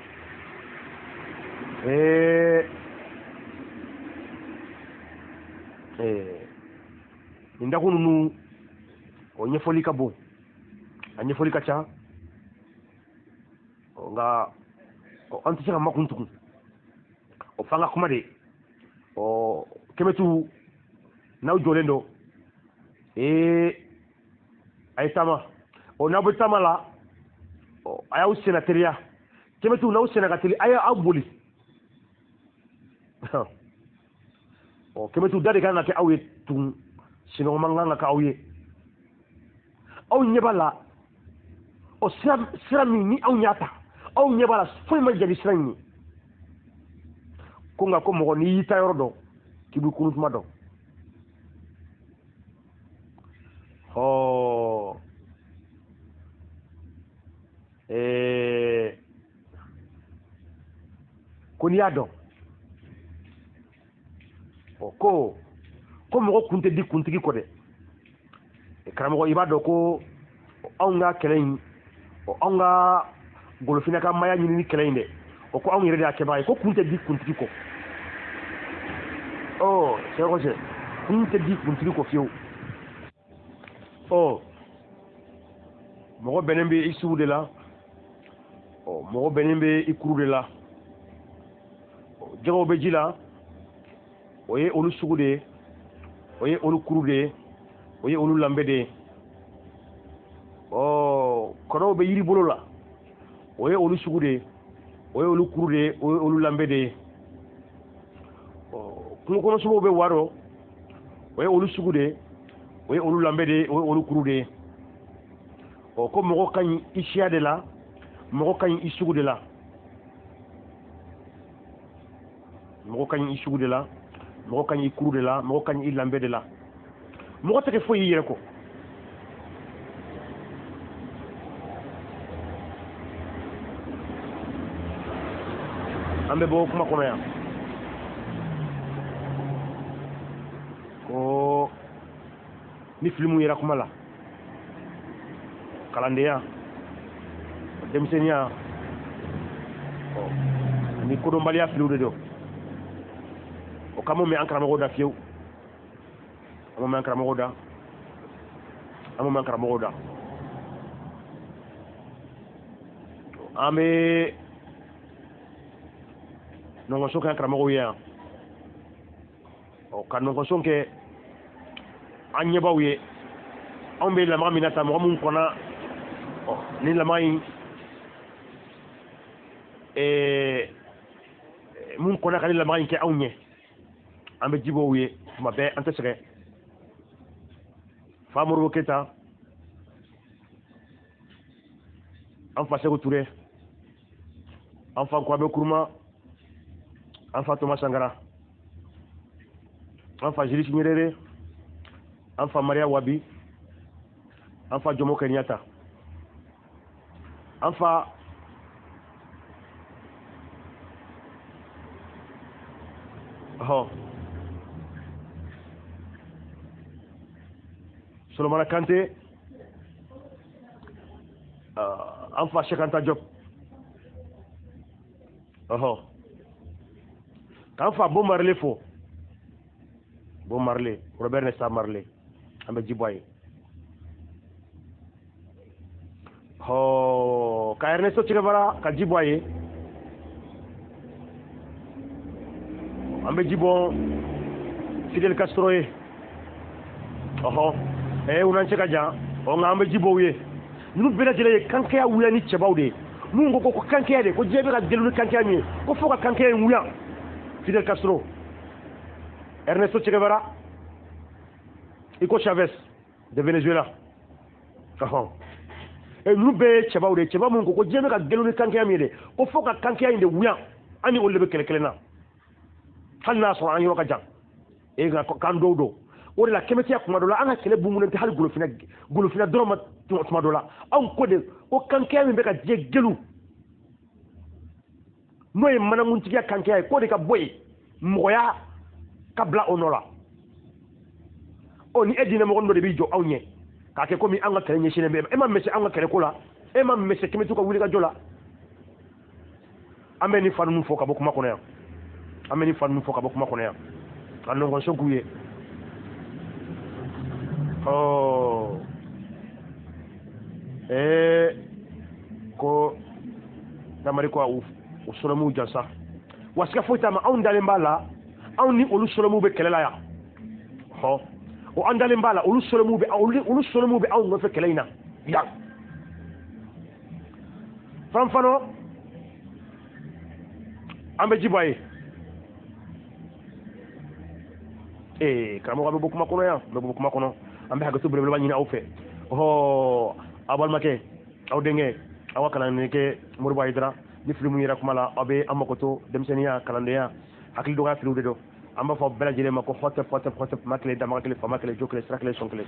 Nin dakun ninnu, o ɲɛfɔli ka bon, a ɲɛfɔli ka ca. Nka an tɛ se ka makun tugun, o f'an ka kuma de. Ɔ kɛmɛtiw, n'aw jɔlen don, ee a ye taama. Ɔ n'aw bɛ taama la, ɔ a y'aw senna teliya. Kɛmɛtiw, n'aw senna ka teli, a ye aw boli. Ɔ kɛmɛtiw, da de kan ka kɛ aw ye tugun, sinɔgɔ man kan ka kɛ aw ye. Aw ɲɛ b'a la, ɔ sira min ni anw y'a ta, aw ɲɛ b'a la, foyi ma jaabi sira in ye. Ko nka ko mɔgɔ n'i y'i ta yɔrɔ dɔn, k'i b'i kunun tuma dɔn. Ɔ ko n'i y'a dɔn, ɔ ko mɔgɔ kun tɛ di kuntigi kɔ dɛ. Karamɔgɔ, i b'a dɔn ko anw ka kɛlɛ in, anw ka golofinna ka maya ɲinini kɛlɛ in dɛ, o ko anw yɛrɛ de y'a kɛbaga ye. Ko kun tɛ di kuntigi kɔ. Ɔ sɛgɛ kun tɛ di kuntigi kɔ fiyewu. Ɔ mɔgɔ bɛnnen bɛ i sugu de la, ɔ mɔgɔ bɛnnen bɛ i kuru de la. Jɛgɛw bɛ ji la, o ye olu sugu de ye, o ye olu kuru de ye, o ye olu lanbe de ye. Ɔ kɔnɔw bɛ yiri bolo la, o ye olu sugu de ye, o ye olu kuru de ye, o ye olu lanbe de ye. Ɔ kungo kɔnɔ sogow bɛ wa dɔ, o ye olu sugu de ye, o ye olu lanbe de ye, o ye olu kuru de ye. Ɔ ko mɔgɔ ka ɲi i siya de la, mɔgɔ ka ɲi i sugu de la, mɔgɔ ka ɲi i sugu de la, mɔgɔ ka ɲi i kuru de la, mɔgɔ ka ɲi i lanbe de la. Mɔgɔ tɛ kɛ foyi y'i yɛrɛ kɔ. An bɛ bɔ kuma kɔnɔ yan ko ni fili mun yera kuma la, kalandenya, denmisɛnninya ni kodɔnbaliya filiw de don. O kama mɛn an karamɔgɔw da fiyewu, an ma mɛn an karamɔgɔw da, an ma mɛn an karamɔgɔw da. An bɛ nɔgɔnso kɛ an karamɔgɔw ye yan, ɔ ka nɔgɔnso kɛ an ɲɛbaw ye. Anw bɛ lamaga min na ta, mɔgɔ min kɔnna, ɔ ni lamaga in mun kɔnna ka ni lamaga in kɛ anw ɲɛ, an bɛ ji bɔ u ye tuma bɛɛ, an tɛ sɛgɛn. Fa Modibo Keyita, an fa Seku Ture, an fa Kwame Nkrumah, an fa Thomas Sankara, an fa Julius Nyerere, an fa Maria Wabi, an fa Jomo Kenyatta, an fa ɔhɔ Solomana Kante, an fa Cheikh Anta Diop, ɔhɔ k'an fa Bob Marley fo, Bob Marley, Robert Nesta Marley, an bɛ ji bɔ a ye. Ɔ ka Ernesto Che Guevara ka ji bɔ a ye, an bɛ ji bɔ Fidel Castro ye. Ɔhɔ u n'an cɛ ka jan, ɔ nka an bɛ ji bɔ u ye. Ninnu bɛɛ lajɛlen ye kankɛya wuya ni cɛbaw de ye, minnu ko ko kankɛya de, ko diɲɛ bɛ ka gelu ni kankɛya min ye, ko fo ka kankɛya in wuya. Fidel Castro, Ernesto Che Guevara, Hugo Chavez de Venezuela. Ɔhɔn ninnu bɛɛ ye cɛbaw de ye, cɛba minnu ko ko diɲɛ bɛ ka gelu ni kankɛya min ye de, ko fo ka kankɛya in de wuya. An ni olu de bɛ kɛlɛ kelen na, hali n'a sɔrɔ an yɔrɔ ka jan. E nka k'an dɔw don o de la kɛmɛtiya kuma dɔ la, an ka kɛlɛ bumunen tɛ hali golofina, golofina dɔrɔn ma. Tuma dɔ la anw ko de ko kankɛya min bɛ ka diɲɛ gelu, n'o ye manankuntigiya kankɛya ye, k'o de ka bɔ yen, mɔgɔya ka bila o nɔ la. Ɔ ni e diinɛ mɔgɔ dɔ de b'i jɔ anw ɲɛ k'a kɛ komi an ka kɛlɛ ɲɛsinnen bɛ e ma, mɛsɛ an ka kɛlɛ ko la, e ma mɛsɛ kɛmɛtiw ka wuli ka jɔ la. An bɛ nin fa ninnu fɔ ka bɔ kuma kɔnɔ yan, an bɛ nin fa ninnu fɔ ka bɔ kuma kɔnɔ yan, ka nɔgɔnso k'u ye. Ɔ ko Damari ko o solomiw jansa wa siga foyi t'a ma, anw dalen b'a la, anw ni olu solomiw bɛ kɛlɛ la yan. Hɔ, o an dalen b'a la, olu solomiw bɛ, olu solomiw bɛ anw nɔfɛ kɛlɛ in na yan. Fanfano, an bɛ ji bɔ a ye. Ee karamɔgɔ, an bɛ bɔ kuma kɔnɔ yan, an bɛ bɔ kuma kɔnɔ, an bɛ hakɛto belebeleba ɲini aw fɛ. Ɔhɔ, aw balimakɛ, aw denkɛ, aw ka kalandenkɛ Moribo Hayidara, ni fili mun yera kuma la, aw bɛ an makoto. Denmisɛnninya, kalandenya, hakili dɔgɔya filiw de don. An b'a fɔ bɛɛ lajɛlen ma ko hɔtɛp hɔtɛp hɔtɛp, ma kelen, damaga kelen, faama kelen, jo kelen, sira kelen, sɔn kelen.